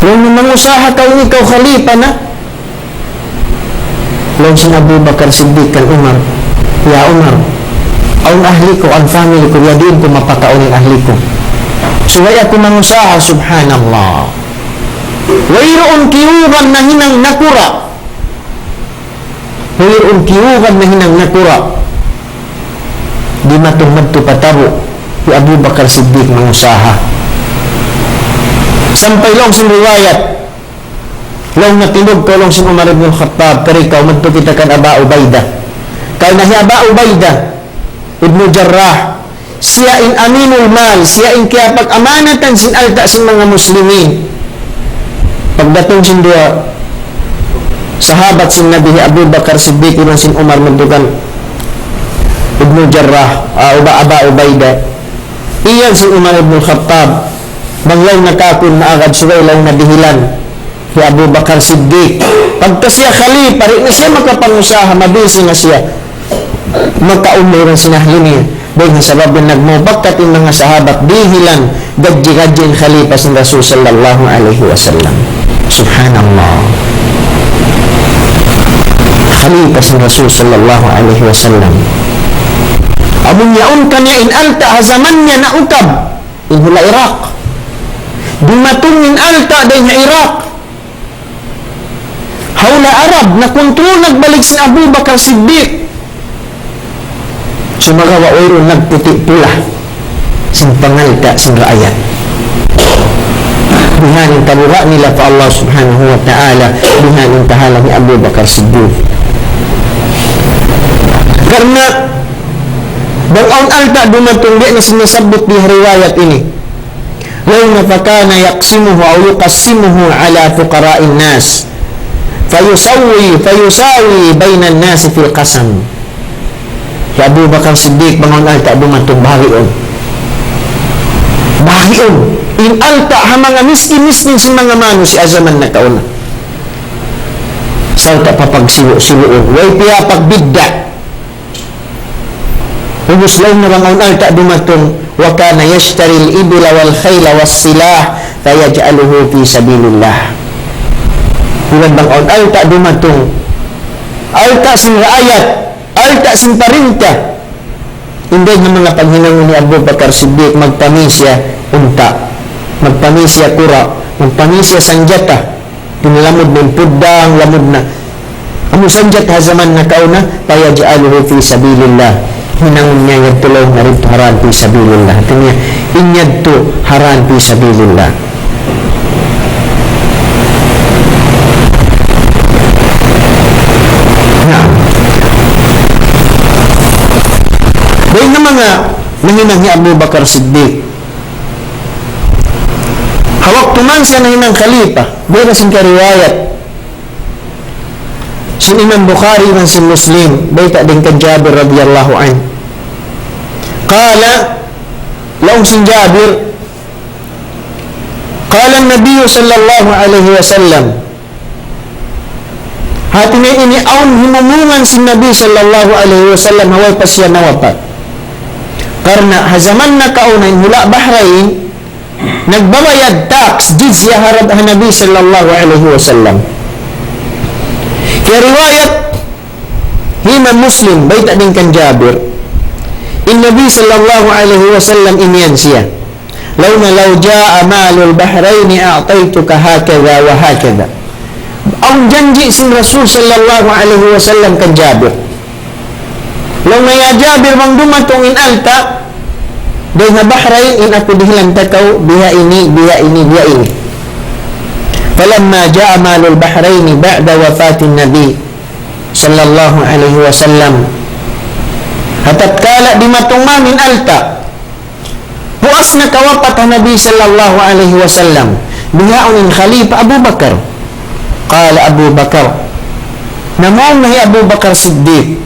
Laung niya, mangusaha kaw, ini kaw khalifa na. Laung sin Abu Bakar Siddiq kan Umar, ya Umar, awn ahli ku, awn family ku, ya diin ku mapakaun in ahli ku. Subay aku mangusaha, subhanallah. Wayruun kiyugan nahinang nakura'. Wayruun kiyugan nahinang nakura'. Dimatung madtu pa tabu' hi Abu Bakar Siddiq mangusaha. Sampay laung sin riwayat, laung niya, tindug kaw laung sin Umar ibn al-Khattab, kari kaw madtu kita kan Aba Ubaidah. Karna' hi Aba Ubaidah ibn Jarrah, siya in aminul mal, siya in kiyapag-amanatan sin alta' sin manga muslimin. Pagdatung sin duwa, sahabat sin Nabi hi Abu Bakar Siddiq iban sin Umar madtu kan Ibnu Jarrah, ah, Uba-, Aba Ubaidah. Iyan sin Umar ibn Khattab, bang laung na kaku' in maagad subay laung na dihilan hi Abu Bakar Siddiq. Pagka siya khalifa, di' na siya makapangusaha, mabisi na siya. Makaumli na sin ahli niya. Dayn ha sabab yan nagmupakat in manga sahabat dihilan gadji-gadji in khalifa sin Rasul sallallahu alayhi wasallam. Subhanallah. Khalifa sin Rasul sallallahu alayhi wasallam. Amun yaun kaniya in alta' ha jaman niya naukab in hula' Iraq. Dumatung in alta' dayn ha Iraq. Ha hula' Arab, nakontrol nagbalik sin Abu Bakar Siddiq. Sumagawa' wayruun nagputi' pula sin pangalta' sin raayat. Bihaini in kabuga' nila pa Allah Subhanahu wa Ta'ala, bihaini in kahalan hi Abu Bakar Siddiq. Karna' bang awn alta' dumatung, biya' na sin nasabbut di ha riwayat ini. Laung niya, فكان يقسمه أو يقسمه على فقراء الناس فيسوي، فيساوي بين الناس في القسم. Hi Abu Bakar Siddiq, bang awn alta' dumatung, bahagiun. Bahagiun. In alta' ha manga miskin-miskin sin manga manusiya' jaman nakauna. Sarta' papagsibu'-sibuun. Way piyapagbidda'. Ubus laung niya bang awn alta' dumatung, وكان يشتري الإبل والخيل والسلاح فيجعله في سبيل الله. Iban bang awn alta' dumatung, alta' sin raayat, alta' sin parinta, in dayn ha manga paghinangun hi Abu Bakar Siddiq, magpamī siya unta', magpamī siya kura', magpamī siya sanjata. Pinalamud na in puddang, lamud na. Amu sanjata ha jaman nakauna, فيجعله في سبيل الله. Hinangun niya yadtu laung niya didtu ha dān fi sabilillah. Hāti niya, in yadtu ha dān fi sabilillah. Naam. Dayn ha manga nahinang hi Abu Bakar Siddiq. Ha waktu man siya nahinang khalifa, biya' na sin kariwayat sin Imam Bukhari iban sin Muslim, bayta' dayn kan Jabir radiyallahu anhu. قال, laung sin Jabir, قال النبي صلى الله عليه وسلم, hāti niya ini awn himumungan sin Nabi sallallahu alayhi wasallam ha way pa siya nawapat. Karna' ha jaman nakauna in hula' Bahrain, nagbabayad tax, jizya ha, ha Nabi sallallahu alayhi wasallam. Kiyariwayat hi Imam Muslim, bayta' dayn kan Jabir. In Nabi sallallahu alayhi wasallam imiyan siya. Laung niya, لو جاء مال البحرين أعطيتك هكذا وهكذا. Awn janji' sin Rasul sallallahu alayhi wasallam kan Jabir. Laung niya, "Ya Jabir, bang dumatung in alta' dayn ha Bahrain, in aku dihilan ta kaw biha ini, biha ini, biha ini." فلما جاء مال البحرين بعد وفاة النبي صلى الله عليه وسلم. Ha tatkala dimatung man in alta' puas na kawapat ha Nabi sallallahu alayhi wasallam, bihaun in Khalifa Abu Bakar. قال أبو بكر, namung na hi Abu Bakar Siddiq,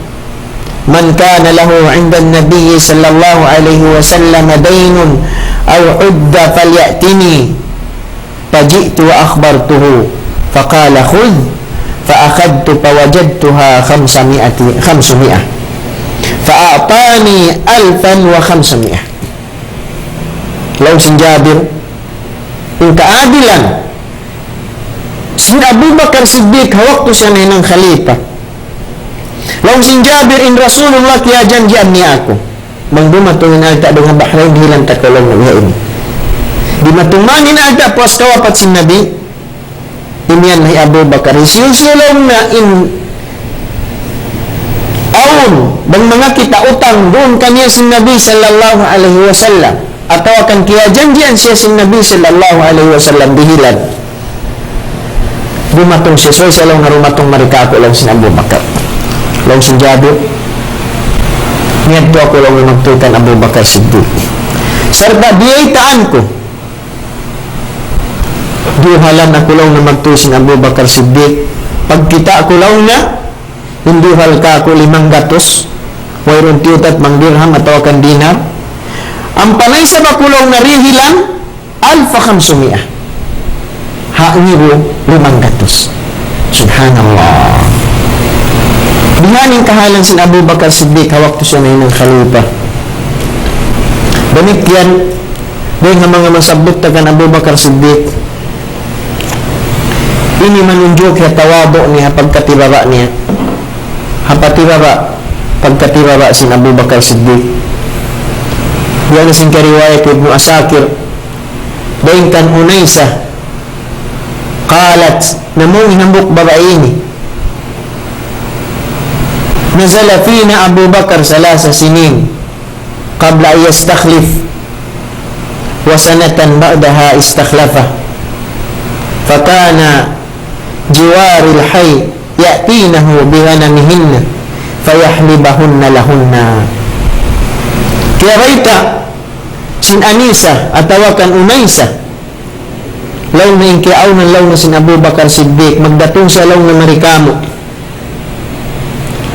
من كان له عند النبي صلى الله عليه وسلم دين أو عد فليأتني. فجئت وأخبرته فقال خذ، فأخذت فوجدتها خمسمائة، خمسمائة، فأعطاني ألفا وخمسمائة. Laung sin Jabir, in kaadilan sin Abu Bakar Siddiq ha waktu siya nahinang khalifa. Laung sin Jabir, in Rasulullah kiyajanjian niya aku. Bang dumatung in alta' dayn ha Bahrain, dihilan ta kaw laung niya biha ini. Dimatung man in alta' puas kawapat sin Nabi, imiyan na hi Abu Bakar. Hisiyu-siyu laung niya in awn bang manga kita utang duun kaniya sin Nabi sallallahu alayhi wasallam, atawa kan kiyajanjian siya sin Nabi sallallahu alayhi wasallam, dihilan. Dumatung siya, subay siya laung niya dumatung mari kāku', laung sin Abu Bakar. Laung sin Jabir, miyadtu aku laung niya magtuy kan Abu Bakar Siddiq. Sarta' biyaytaan ku, diyuhalan aku laung niya magtuy sin Abu Bakar Siddiq, Pagkita' ku laung niya, in dihil kāku' limanggatus, wayruun tiyutat mang dirham atawa kan dinar. Ampa na isab aku laung niya dihilan, alfa khamsumia. Ha ngibu limanggatus. Subhanallah. Bihaini in kahalan sin Abu Bakar Siddiq ha waktu siya nahinang khalifa. Damikkiyan, dayn ha manga masabbut ta kan Abu Bakar Siddiq, ini manunjuki ha tawadu' niya, ha pagkatibaba' niya. Ha patibaba', pagkatibaba' sin Abu Bakar Siddiq. Yan sin kariwayat Ibnu Asakir, dayn kan Unaisa, قالت, namung in hambuuk babai ini, نزل فينا أبو بكر ثلاث سنين قبل أن يستخلف، وسنة بعدها استخلفه، فكان جوار الحي يأتينه بغنمهن فيحلبهن لهن. Kiyabayta' sin Anisa atawa kan Unaisa, laung niya in kiyaawnan laung niya sin Abu Bakar Siddiq, magdatung siya laung niya mari kāmu'.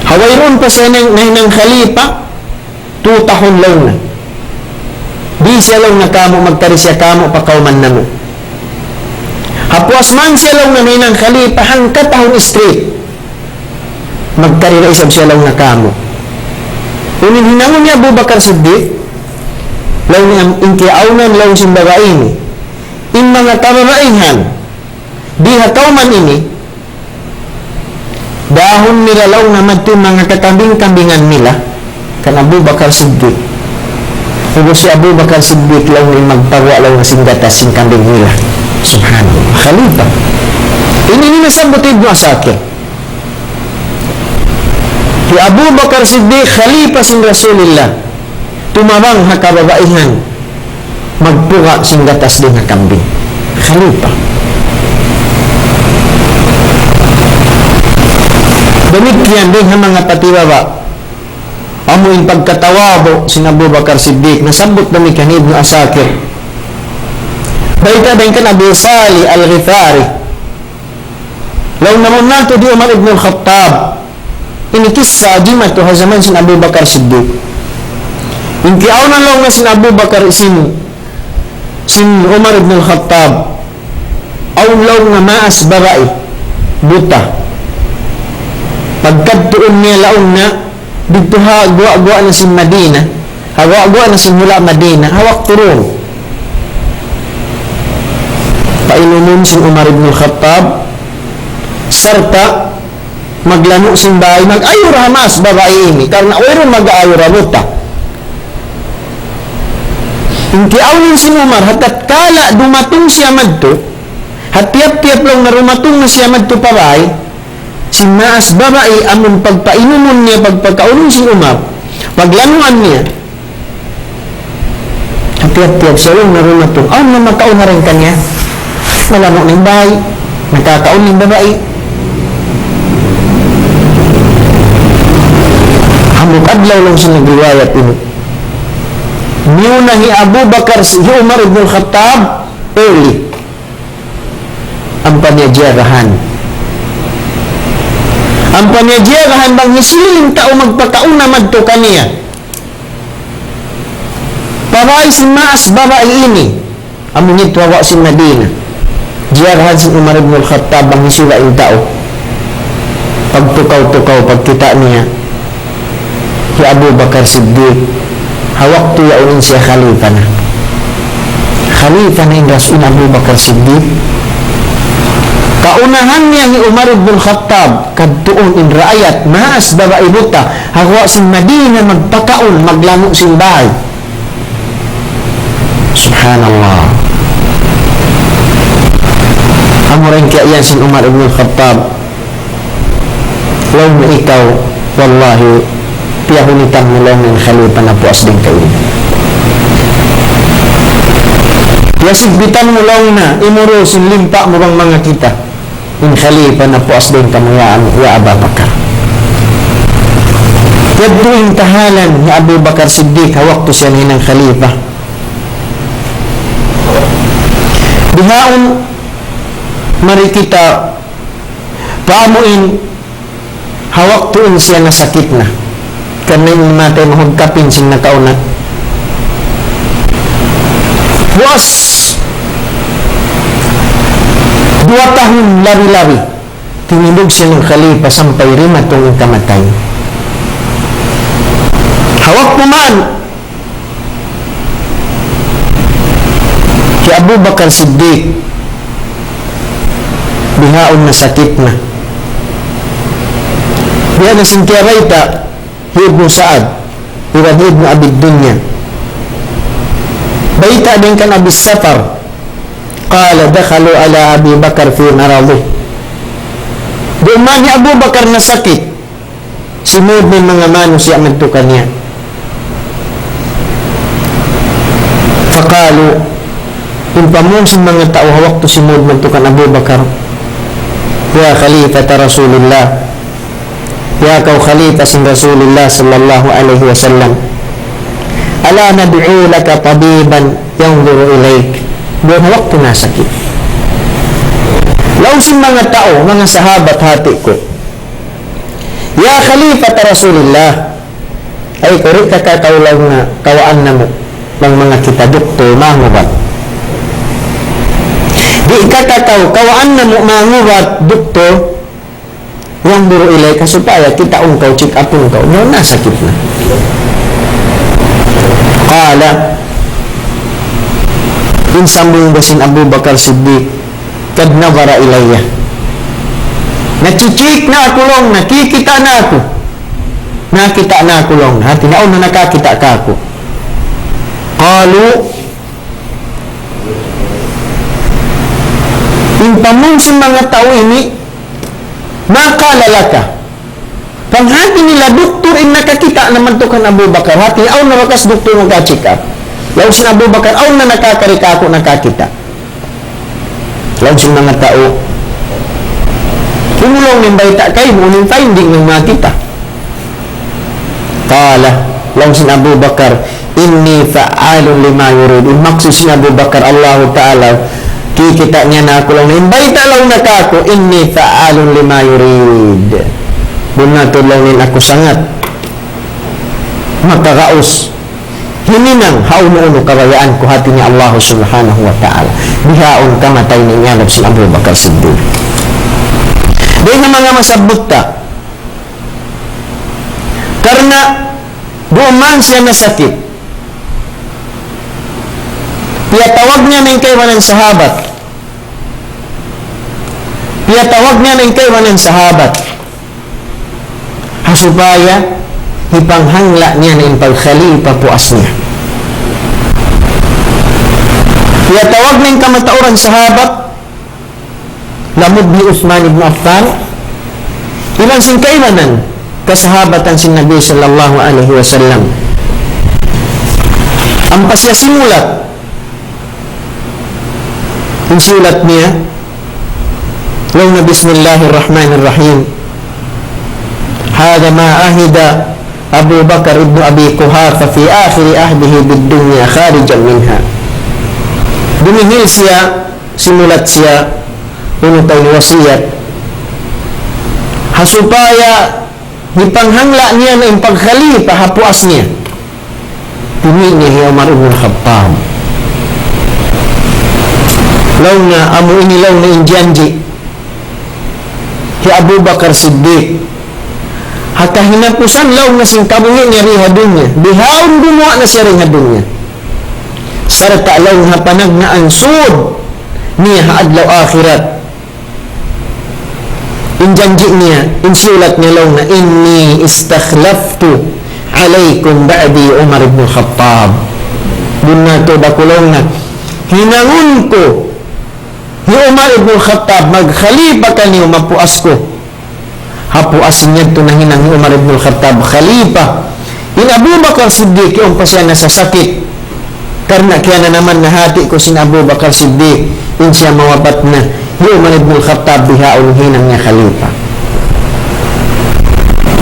Ha wayruun pa siya nahinang, nahinang khalifa, tu tahun laung niya. Di' siya laung niya kāmu', magkari siya kāmu' pa kawman namu'. Ha puas man siya laung niya nahinang khalifa, hangka tahun straight. Magkari da isab siya laung niya kāmu'. Unu in hinangun hi Abu Bakar Siddiq, laung niya in kiyaawnan laung sin babai ini. In manga kababaihan, di ha kawman ini, dahun nila laung niya madtu in manga kakambing-kambingan nila, kan Abu Bakar Siddiq. Ubus hi Abu Bakar Siddiq laung niya magpaguwa' laung niya sin gatas sin kambing nila. Subhanallah. Khalifa. Ini, ini nasabbut Ibnu Asakir. Hi Abu Bakar Siddiq, khalifa sin Rasulillah, tumabang ha kababaihan, magpuga' sin gatas dayn ha kambing. Khalifa. Damikkiyan dayn ha manga patibaba', amu in pagkatawadu' sin Abu Bakar Siddiq, nasabbut damikkiyan Ibnu Asakir. Bayta' dayn kan Abi Salih Al-Ghifari. Laung niya awn natu' di Umar ibn al-Khattab. Ini kissa jimatu ha jaman sin Abu Bakar Siddiq. In kiyaawnan laung niya sin Abu Bakar sin, sin Umar ibn al-Khattab. Awn laung niya maas babai, buta. Pagkadtuun niya laung niya, didtu ha guwa'-guwa' na sin Madina, ha guwa'-guwa' na sin hula' Madina, ha waktu duun. Painumun sin Umar ibn al-Khattab, sarta' maglanu' sin bāy, mag-ayura ha maas babai ini, karna' wayruun mag-ayura, buta. In kiyaawnan sin Umar, ha tatkala dumatung siya madtu, ha tiyap-tiyap laung niya dumatung na siya madtu pa bāy sin maas babai, amun pagpainumun niya, pagpakaunun sin Umar, paglanuan niya, ha tiyap-tiyap siya laung niya dumatung, awn na makauna dayn kaniya. Nalanu' na in bāy, nakakaun na in babai. Hambuuk adlaw laung sin nagriwayat ini, miyuna hi Abu Bakar, hi Umar ibn al-Khattab, early. Ampa niya jiyagahan. Ampa niya jiyagahan bang hisiyu in tau magpakauna madtu kaniya. Pa bāy sin maas babai ini. Amu ini ha guwa' sin Madina. Jiyagahan sin Umar ibn al-Khattab bang hisiyu in tau. Pagtukaw-tukaw, pagkita' niya hi Abu Bakar Siddiq, ha waktu yaun in siya khalifa na. Khalifa na in Rasul Abu Bakar Siddiq. Kaunahan niya hi Umar ibn Khattab, kadtuun in raayat, maas babai buta, ha guwa' sin Madina magpakaun, maglanu' sin bāy. Subhanallah. Amura in kiyaiyan sin Umar ibn Khattab. Laung niya ikaw, wallahi, piyahunitan mu laung in khalifa napuas dayn kaymu. Piyasigpitan mu laung niya, imuru sin limpa' mu bang manga kita. In khalifa napuas dayn kamu ya, ya Aba Bakar. Yadtu in kahalan hi Abu Bakar Siddiq, ha waktu siya nahinang khalifa. Bihaun, mari kita Pamuin, ha waktu in siya nasakit na. Karna' in matay mahud kapin sin nakauna. Puas duwa tahun labi-labi. Tinindug siya sin khalifa sampay dimatung in kamatay. Ha waktu man, hi Abu Bakar Siddiq, bihaun nasakit na. Biya' na sin kiyabayta' hi Ibnu Sa'ad, iban hi Ibnu Abi Dunya. Bayta' dayn kan Abi Safar, قال دخلوا على أبي بكر في مرضه. Duman hi Abu Bakar nasakit, simud in manga manusiya' madtu kaniya. فقالوا, in pamung sin manga tau ha waktu simud madtu kan Abu Bakar, يا خليفة رسول الله, ya kaw khalifa sin Rasulullah sallallahu alayhi wasallam, ألا ندعو لك طبيبا ينظر إليك. Duun ha waktu nasakit. Laung sin manga tau, manga sahabat hati ku, يا خليفة رسول الله, ay, kuri' ka kataw laung na kawaan namu' bang manga kita duktur mangubat. Di' ka kataw kawaan namu' mangubat duktur, ينظر إليك, supaya kitaun kaw, check-upun kaw, bang nasakit na. قال, in sambung da sin Abu Bakar Siddiq, قد نظر إلي. Nachi-check na aku laung, nakikita' na aku. Nakita' na aku laung. Hati niya awn na nakakita' kāku'. قالوا, in pamung sin manga tau ini, ما قال لك. Panghati nila duktur in nakakita' na madtu kan Abu Bakar. Hati niya awn na bakas duktur naka-check-up. Laung sin Abu Bakar, awn na nakakari kāku', nakakita'. Laung sin manga tau, unu laung in bayta' kaymu, unu in finding niyu makakita'? قال, laung sin Abu Bakar, إني فعال لما يريد. In maksud sin Abu Bakar, Allahu Ta'ala, kikita' niya na aku laung, in bayta' laung na kāku', إني فعال لما يريد. Bunnal tuud laung in aku sangat makagaus himinang ha unu-unu kabayaan ku, hati niya Allah Subhanahu wa Ta'ala. Bihaun kamatay na in anak sin Abu Bakar Siddiq. Dayn ha manga masabbut ta. Karna' duman siya nasakit, piyatawag niya na in kaibanan sahabat. Piyatawag niya na in kaibanan sahabat. Ha supaya hipanghangla' niya na in pagkhalifa puas niya. Piyatawag na in kamatauran sahabat, lamud hi Uthman ibn Affan, iban sin kaibanan kasahabatan sin Nabi sallallahu alayhi wasallam. Ampa siya simulat. In sulat niya, laung niya, بسم الله الرحمن الرحيم. هذا ما عهد أبو بكر ابن أبي قحافة في آخر عهده بالدنيا خارجا منها. Dumihil siya, simulat siya, unu ta in wasiyat. Ha supaya hipanghangla' niya na in pagkhalifa ha puas niya. Pini' niya hi Umar ibn Khattab. Laung niya, amu ini laung niya in janji' hi Abu Bakar Siddiq. Ha kahinapusan laung niya sin kabuhi' niya di ha dunya. Bihaun gumuwa' na siya di ha dunya. Sarta' laung niya ha panagnaan sud niya ha adlaw akhirat. In janji' niya, in siyulat niya laung niya, إني استخلفت عليكم بعدي عمر بن الخطاب. Bunnal tuud aku laung niya, hinangun ku hi Umar ibn Khattab magkhalifa kaniyu ha puas ku. Ha puas niya yadtu nahinang hi Umar ibn Khattab khalifa. In Abu Bakar Siddiq, yaun pa siya nasasakit. Karna' kiyananaman na hati ku sin Abu Bakar Siddiq, in siya mawapat na, hi Umar ibn Khattab bihaun hinang niya khalifa.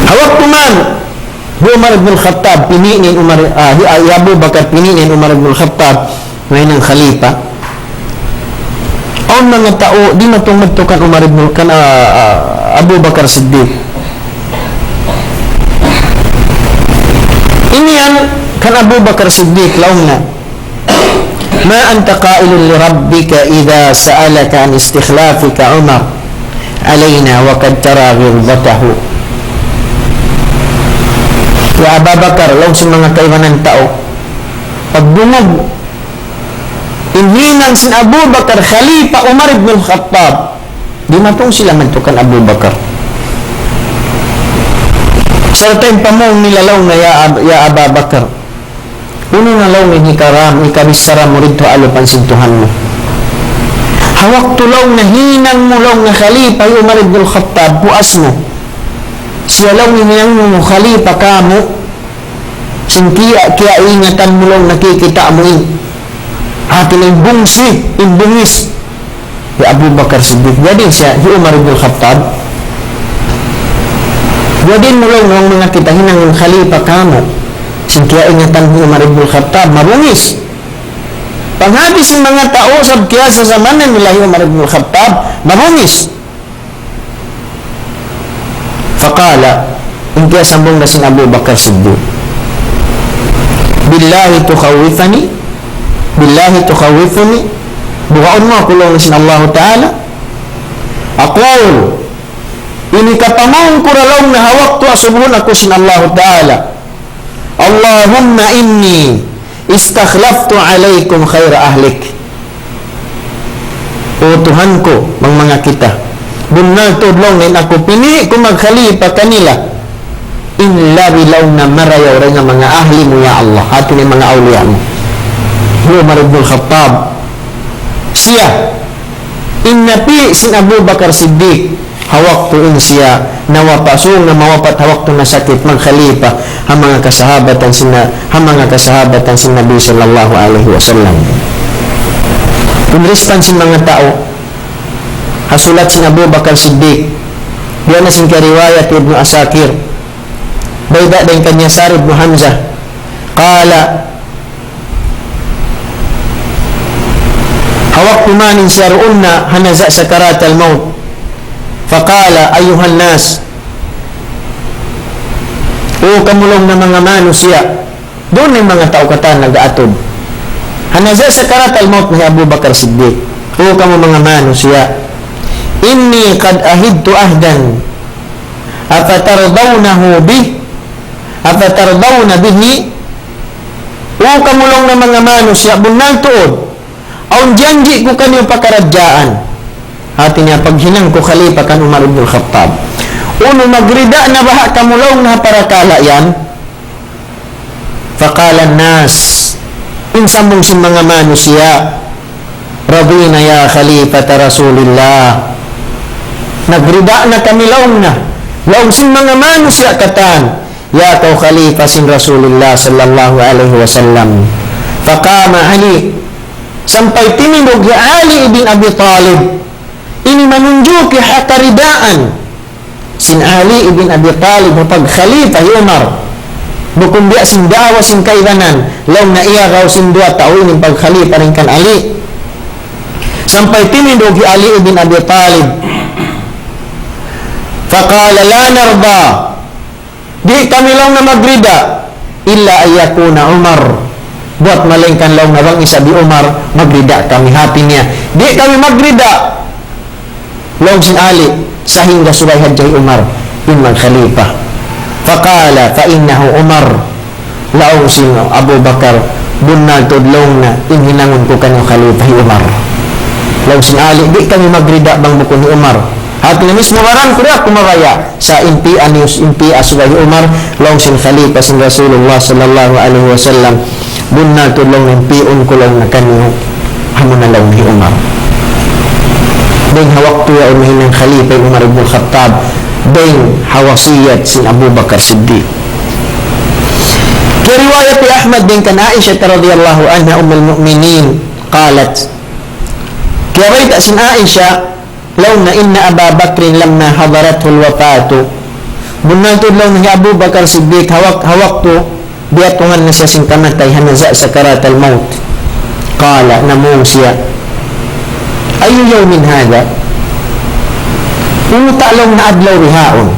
Ha waktu man, hi Umar ibn Khattab, pini' niya in Umar, ah, hi, ah, hi Abu Bakar, pini' niya in Umar ibn Khattab, mahinang khalifa. Awn manga tau, dimatung madtu kan Umar ibn, kan, ah, ah, Abu Bakar Siddiq. Ini yan, kan Abu Bakar Siddiq, laung niya, ما أنت قائل لربك إذا سألك عن استخلافك عمر علينا وقد ترى غلظته. Ya Aba Bakar, laung sin manga kaibanan tau, pagdungug in hinang sin Abu Bakar Khalifa Umar ibn al-Khattab, dimatung sila madtu kan Abu Bakar. Sarta' in pamung nila, laung niya, ya Ab-, ya Aba Bakar, unu na, laung niya, in hikaram, hikabichara mu didtu ha alupan sin Tuhan mu? Ha waktu, laung niya, hinang mu, laung niya, Khalifa hi Umar ibn al-Khattab, puas mu. Siya, laung niya, hinang mu Khalifa kamu', sin kiya, kiyaingatan mu, laung niya, kikita' mu in. Hati niya in bungsi, in bungis. Hi Abu Bakar Siddiq, jari siya, hi Umar ibn al-Khattab. Jari mu, laung niya, manga kita hinangun Khalifa kamu', sin kiyaingatan hi Umar ibn al-Khattab, mabungis. Panghati sin manga tau, sabab kiyasasamanan nila hi Umar ibn al-Khattab, mabungis. فقال, in kiyasambung da sin Abu Bakar Siddiq, بالله تخوفني؟ بالله تخوفني؟ Bugaun mu aku, laung niya, sin Allahu Ta'ala? أقول, ini kapamung ku ra, laung niya, ha waktu asubuhun aku sin Allahu Ta'ala, اللهم إني استخلفت عليكم خير أهلك. O Tuhan ku, bang manga kita, bunnal tuud, laung niya, in aku pini' ku magkhalifa kanila, in labi, laung niya, marayaw dayn ha manga ahli mu, ya Allah, hati niya manga awliya mu. Hi Umar ibn al-Khattab, siya, in napi' sin Abu Bakar Siddiq, ha waktu in siya nawapat, sung na mawapat, ha waktu nasakit, magkhalifa ha manga kasahabatan sin, ha manga kasahabatan sin Nabi sallallahu alayhi wasallam. In rispan sin manga tau ha sulat sin Abu Bakar Siddiq, biya' na sin kariwayat Ibnu Asakir, bayta' dayn kan Yasar ibn Hamzah, قال, ha waktu mayan siya duun na ha naza' sakaratul maut, فقال: أيها الناس, O kamu, laung niya, manga manusiya'. Duun na in manga tau katan nag-aatud. Ha naza' sakaratul maut hi Abu Bakar Siddiq. O kamu manga manusiya'. إني قد عهدت عهدا أفترضونه به؟ أفترضون به؟ O kamu, laung niya, manga manusiya', bunnal tuud, awn janji' ku kaniyu pakaradjaan. Hati niya paghinang ku khalifa kan Umar ibn al-Khattab. Unu, magrida na baha' kamu, laung niya, ha parakala' yan? فقال الناس, in sambung sin manga manusiya', رضينا يا خليفة رسول الله. Nagrida na kami, laung niya, laung sin manga manusiya' katan, ya kaw khalifa sin Rasulullah sallallahu alayhi wasallam. فقام علي, sampay timindug hi Ali ibn Abi Talib. Ini manunjuki ha karidaan sin Ali ibn Abi Talib ha pagkhalifa hi Umar. Bukun biya' sin daawa sin kaibanan, laung niya, iyagaw sin duwa tau ini pagkhalifa dayn kan Ali. Sampay timindug hi Ali ibn Abi Talib. فقال: لا نرضى, di' kami, laung niya, magrida, إلا أن يكون عمر, buwat malaingkan, laung niya, bang isab hi Umar, magrida kami. Hati niya, di' kami magrida, laung sin Ali, sahingga subay hadja hi Umar in magkhalifa. فقال: فإنه عمر, laung sin Abu Bakar, bunnal tuud, laung niya, in hinangun ku kaniyu khalifa hi Umar. Laung sin Ali, di' kami magrida bang bukun hi Umar. Hati niya mismu baran ku, di' aku mabaya'. Sa' in pi'an niyu, in pi'an subay hi Umar, laung sin khalifa sin Rasulullah sallallahu alayhi wasallam, bunnal tuud, laung niya, in pi'un ku, laung niya, kaniyu, amuna, laung niya, hi Umar. Dayn ha waktu yaun mahinang khalifa hi Umar ibn Khattab, dayn ha wasiyat sin Abu Bakar Siddiq. Kiyariwayat hi Ahmad dayn kan Aisha radiyallahu anha, Ummul Mu'minin, قالت, kiyabayta' sin Aisha, laung niya, إن أبا بكر لما حضرته الوفاة, bunnal tuud, laung niya, hi Abu Bakar Siddiq, ha wak-, ha waktu biyatuhan na siya sin kamatay, ha naza' sakaratul maut. قال, namung siya, أي يوم هذا؟ Unu ta laung na adlaw bihaun?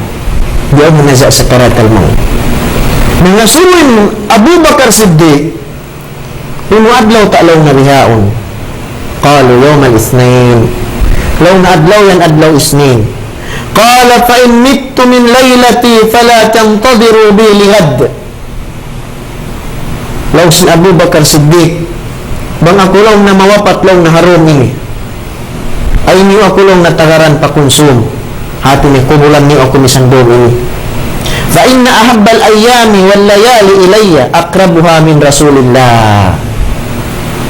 Bihaun na sa sakarat al-maut. Nangasubu in Abu Bakar Siddiq, unu adlaw ta laung na bihaun? قالوا يوم الاثنين. Laung na adlaw yan adlaw Isnin. قال فإن مت من ليلتي فلا تنتظروا بي لغد. Laung sin Abu Bakar Siddiq, bang aku laung na mawapat laung na ha dum ini, ayaw niyu aku laung na tagaran pa kunsum. Hati niya kubulan niyu aku misan dum ini. فإن أحب الأيام والليالي إلي أقربها من رسول الله.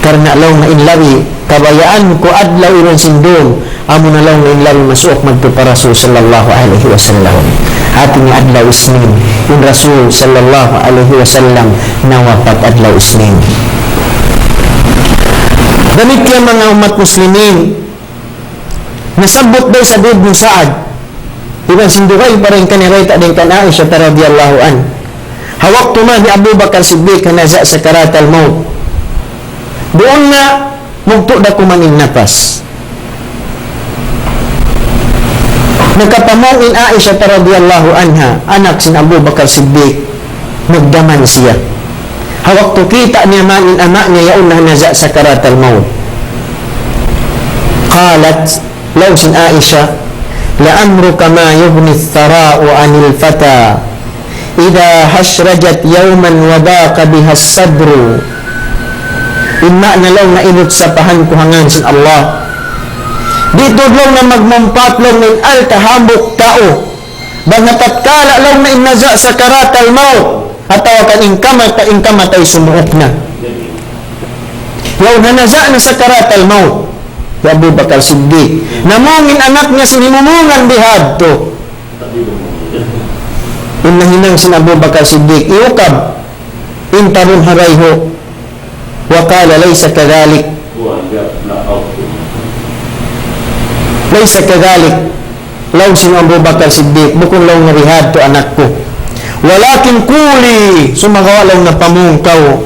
Karna' laung na in labi kabayaan ku adlaw iban sin dum, amu na laung na in labi masuuk madtu pa Rasul sallallahu alayhi wasallam. Hati niya adlaw Isnin, in Rasul sallallahu alayhi wasallam nawapat adlaw Isnin. Damikkiyan manga ummat muslimin, nasabbut da isab hi Ibnu Sa'ad, iban sin dugaing pa dayn kaniya bayta' dayn kan Aisha radiyallahu anha. Ha waktu man hi Abu Bakar Siddiq ha naza' sakarat al-maut. Duun na mugtu' da kuman in napas. Nakapamung in Aisha radiyallahu anha, anak sin Abu Bakar Siddiq, nagdaman siya. Ha waktu kita' niya man in ama' niya yaun na ha naza' sakarat al-maut. قالت, laung sin Aisha, لعمرك ما يغني الثراء عن الفتى إذا هشرجت يوما وضاق بها الصدر. In maana laung na inut sapahan ku ha ngan sin Allah. Di' tuud laung na magmampat laung na in alta' hambuuk tau. Bang ha tatkala laung na in naza' sakarat al-maut, atawa kan in kamata-, in kamatay sumuuk na. Yaun ha naza' na sakarat al-maut hi Abu Bakar Siddiq. Namung in anak niya sin himumungan bihadtu. In nahinang sin Abu Bakar Siddiq, iyukab in tarun ha bayhu'. وقال ليس كذلك. ليس كذلك. Laung sin Abu Bakar Siddiq, bukun laung na bihadtu anak ku. ولكن قولي, sumagawa' laung na pamung kaw,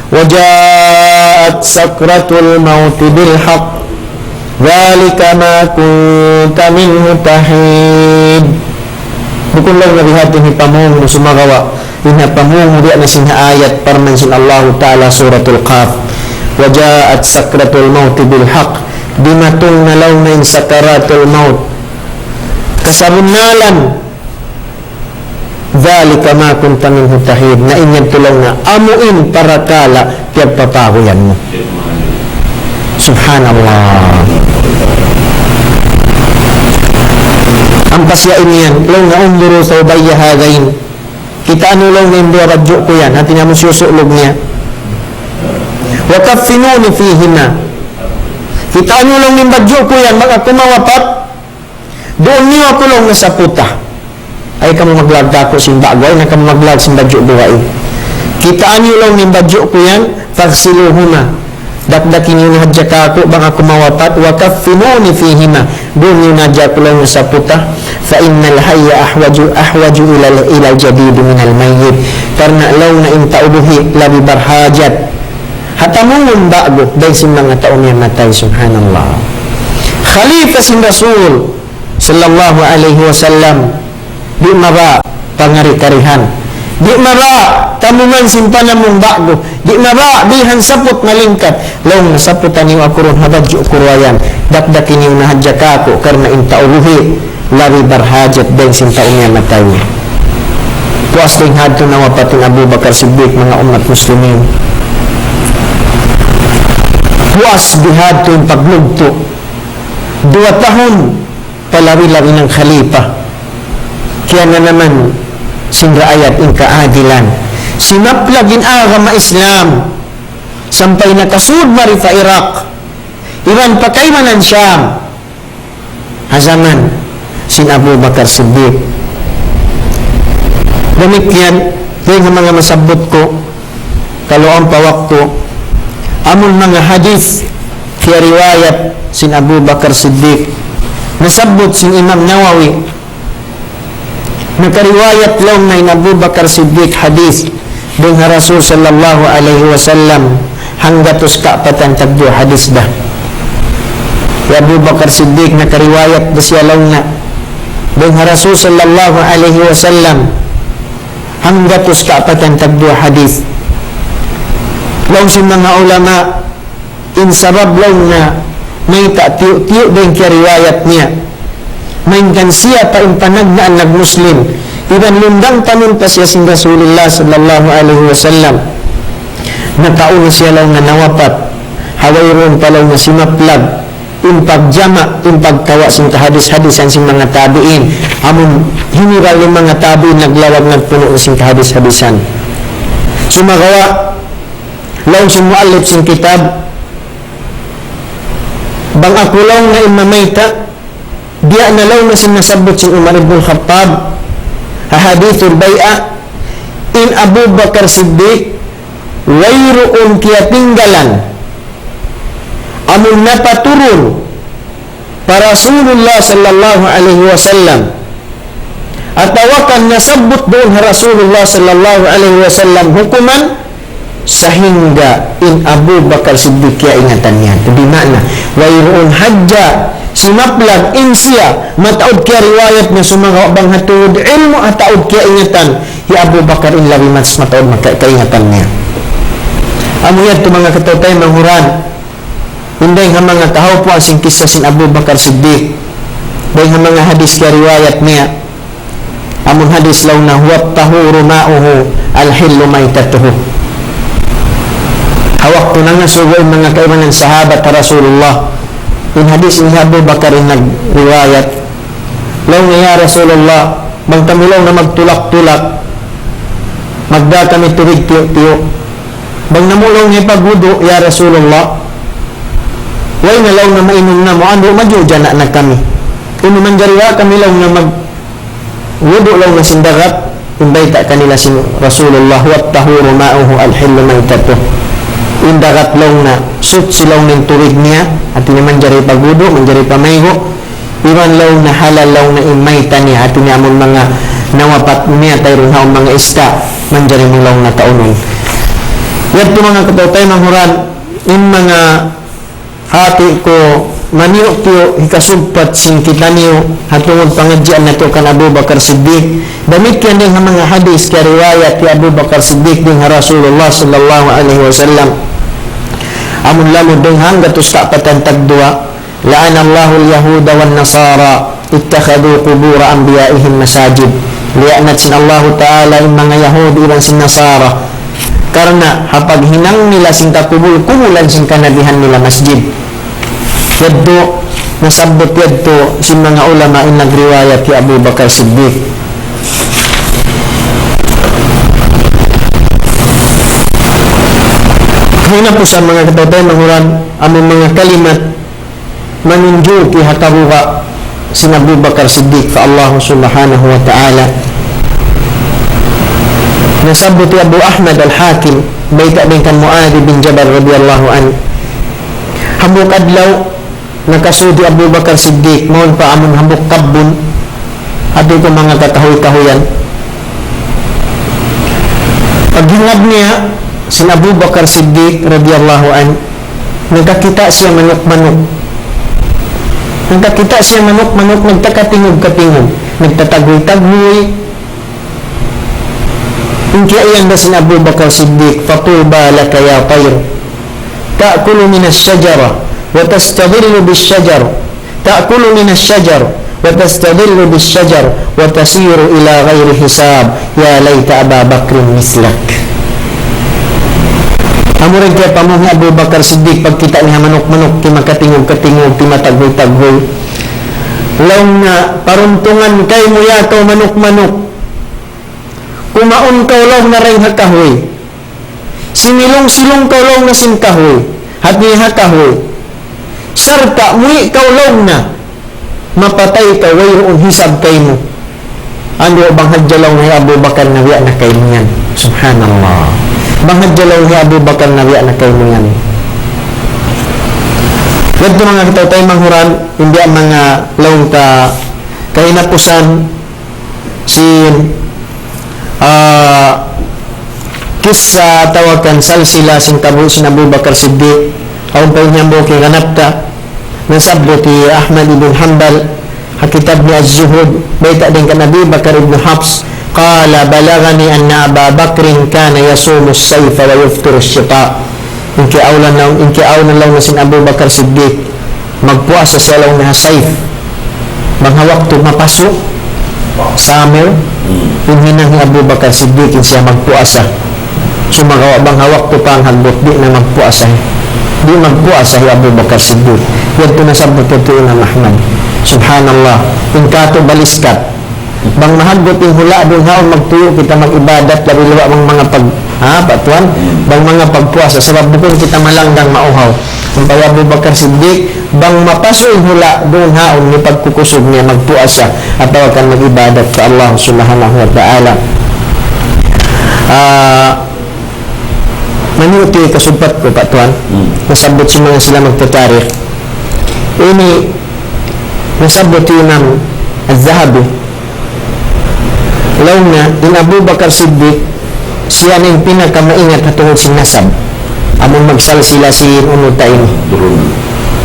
وجاءت سكرة الموت بالحق. ذلك ما كنت منه تحيد. Bukun laung na bihadtu in hipamung mu sumagawa'. In hipamung mu biya' na sin ha ayat parman sin Allahu Ta'ala Suratul Qaf. وجاءت سكرة الموت بالحق. Dimatung na laung na in sakaratul maut kasabunnalan. ذلك ما كنت منه تحيد. Na in yan laung na amu in parakala' piyagpapaguyan mu. Subhanallah. Ampa siya ini yan, laung na انظروا ثوبي هذين. Kitaa niyu laung na in duwa badju' ku yan, hati niya amu siyusulug niya. وكفنوني فيهما. Kitaa niyu laung na in badju' ku yan, bang aku mawapat, duun niyu aku laung na saputa. Ayaw kamu maglaag kāku' sin ba'gu, ayaw na kamu maglaag sin badju' dugaing. Kitaa niyu laung in badju' ku yan, فاغسلوهما. Dakdaki niyu na hadja kāku' bang aku mawapat, وكفنوني فيهما. Duun niyu na hadja aku laung na saputa. فإن الحي أحوج، أحوج إلى، إلى الجديد من الميت. Karna' laung na in tau buhi' labi barhajat ha tamungun ba'gu dayn sin manga tau miyatay, subhanallah. Khalifa sin Rasul sallallahu alayhi wasallam, di' mabaya' pangari-karihan, di' mabaya' tamungan sin panamung ba'gu, di' mabaya' bihan saput malingkat. Laung na saputa niyu aku duun ha badju' ku duwa yan, dakdaki niyu na hadja kāku' karna' in tau buhi' labi barhajat dayn sin tau miyatay. Puas dayn hadtu nawapat in Abu Bakar Siddiq, manga ummat muslimin. Puas bihadtu in paglugtu'. Duwa tahun pa labi-labi na khalifa. Kiyananaman sin raayat in kaadilan. Simaplag in agama Islam sampay nakasud mari pa Iraq iban pa kaibanan Sham ha jaman sin Abu Bakar Siddiq. Damikkiyan, dayn ha manga masabbut ku, kalu ampa waktu, amun manga hadith kiyariwayat sin Abu Bakar Siddiq, nasabbut sin Imam Nawawi, nakariwayat laung na in Abu Bakar Siddiq hadith dayn ha Rasul sallallahu alayhi wasallam, hanggatus kaapatan tagduwa hadith da. Abu Bakar Siddiq nakariwayat da siya laung niya dayn ha Rasul sallallahu alayhi wasallam hanggatus kaapatan tagduwa hadith. Laung sin manga ulama, in sabab laung niya mayta' tiyu'-tiyu' da in kiyariwayat niya. Malayngkan siya pa in panagnaan nag-Muslim. Iban lundang tanun pa siya sin Rasulullah sallallahu alayhi wasallam. Nakauna siya laung niya nawapat. Ha wayruun pa laung niya simaplag in pagjama', in pagkawa' sin kahadis-hadisan sin manga tabi'in. Amun hiniral in manga tabi'in naglawag nagpunu' sin kahadis-hadisan. Sumagawa', laung sin muallif sin kitab, bang aku laung niya in mamayta', biya' na laung niya sin nasabbut sin Umar ibn Khattab, ha hadithul bay'a, in Abu Bakar Siddiq, wayruun kiyatinggalan, amun napaturun pa Rasulullah sallallahu alayhi wasallam, atawa kan nasabbut duun ha Rasulullah sallallahu alayhi wasallam hukuman, sahingga in Abu Bakar Siddiq kiyaingatan niya. Di' maana, wayruun hadja simaplag in siya, mataud kiyariwayat niya, sumagawa' bang ha tungud ilmu', ha taud kiyaingatan, hi Abu Bakar in labi mas mataud maka-, kaingatan niya. Amu yadtu manga kataw-taymanghuran, in dayng ha manga kahawpuan sin kissa sin Abu Bakar Siddiq, dayng ha manga hadis kiyariwayat niya, amun hadis laung niya, هو الطهور ماؤه الحل ميتته. Ha waktu nangasubu in manga kaibanan sahabat ha Rasulullah, in hadis ini Abu Bakar in nagriwayat. Laung niya, "Ya Rasulullah, bang kami laung niya magtulak-tulak, magdā kami tubig tiyu'-tiyu'. Bang namu' laung niya pagwudu', ya Rasulullah, way na laung niya mainum namu', andu' majujana na kami. Unu manjari wala' kami laung niya magwudu' laung niya sin dagat?" In bayta' kanila sin Rasulullah, "هو الطهور ماؤه الحل ميتته." In dagat laung niya, suchi laung niya in tubig niya, hāti niya manjari pagwudu', manjari pamaygu', iban laung niya halal laung niya in mayta niya, hāti niya amun manga nawapat niya, tayru ha manga ista', manjari mu laung niya kaunun. Yadtu manga kataw-taymanghuran, in manga hāti ku maniyu'-tiyu' hikasugpat sin kitaniyu, ha tungud pangadjian natu' kan Abu Bakar Siddiq. Damikkiyan dayn ha manga hadis kiyariwayat hi Abu Bakar Siddiq dayn ha Rasulullah sallallahu alayhi wasallam. Amun lamud dayn ha hanggatus kaapatan tagduwa, لعن الله اليهود والنصارى اتخذوا قبور أنبيائهم مساجد. Liyaanat sin Allahu Ta'ala in manga Yahudi iban sin Nasara, karna' ha paghinang nila sin kakubul-kubulan sin kanabihan nila masjid. Yadtu, nasabbut yadtu sin manga ulama in nagriwayat hi Abu Bakar Siddiq. Kahinapusan manga kataw-taymanghuran, amun manga kalimat manunjuki ha kabuga' sin Abu Bakar Siddiq pa Allah Subhanahu wa Ta'ala. Nasabbut hi Abu Ahmad Al-Hakim, bayta' dayn kan Muadh bin Jabal radiyallahu anhu. Hambuuk adlaw, nakasud hi Abu Bakar Siddiq, mawn pa amun hambuuk kabbun, adtu ku manga kakahuy-kahuyan. Paghingab niya, sin Abu Bakar Siddiq radiyallahu anhu, nagkakita' siya manuk-manuk. Nagkakita' siya manuk-manuk, nagtakatingug-katingug, nagtataghuy-taghuy. In kiyaiyan da sin Abu Bakar Siddiq, فطوبى لك يا طير، تأكل من الشجرة وتستظل بالشجر، تأكل من الشجر وتستظل بالشجر وتصير إلى غير حساب، يا ليت أبا بكر مثلك. Amura in kiyapamuhi' hi Abu Bakar Siddiq pagkita' niya manuk-manuk, timakatingug-katingug, timataghuy-taghuy. Laung niya, paruntungan kaymu ya kaw manuk-manuk. Kumaun kaw laung niya dayn ha kahuy. Similung-silung kaw laung niya sin kahuy. Hāti niya ha kahuy. Sarta' muwi' kaw laung niya. Mapatay kaw wayruun hisab kaymu. Andu' bang hadja laung hi Abu Bakar na biya' na kaymu yan. Subhanallah. Bang hadja laung hi Abu Bakar na biya' na kaymu yan. Yadtu manga kataw-taymanghuran, in biya' manga laung ta kahinapusan, sin, ah, kissa atawa kan salsila sin kabu-, sin Abu Bakar Siddiq, awn pa in hambuuk higanap ta, Nasabbut hi Ahmad ibn Hanbal, ha kitab niya Az-Zuhud, bayta' dayn kan Abi Bakar ibn Hafs, قال: بلغني أن أبا بكر كان يصوم الصيف ويفطر الشتاء. In kiyaawnan laung, in kiyaawnan laung niya sin Abu Bakar Siddiq, magpuasa siya laung niya ha sayf. Bang ha waktu mapasu', summer, in hinang hi Abu Bakar Siddiq in siya magpuasa. Sumagawa' bang ha waktu panghaggut di' na magpuasa. Di' magpuasa hi Abu Bakar Siddiq. Yadtu nasabbut yadtu Imam Ahmad. Subhanallah. In katu' baliskat. Bang mahaggut in hula' duun haun magtuyu' kita mag-ibadat, labi-labi bang manga pag-, ha, pa tuwan? Bang manga pagpuasa, sabab bukun kita malanggang mauhaw. Ampa hi Abu Bakar Siddiq, bang mapasu' in hula' duun haun, in pagkukusug niya magpuasa, atawa kan mag-ibadat pa Allah Subhanahu wa Ta'ala. Ah, Maniyu ti kasugpat ku, pa tuwan. Hmm. Nasabbut sin manga sila magtatarikh. Ini nasabbut hi Imam Az-Zahabi. Laung niya, in Abu Bakar Siddiq, siya na in pinakamaingat ha tungud sin nasab. Amun magsalsila sin unu ta ini. Turunan.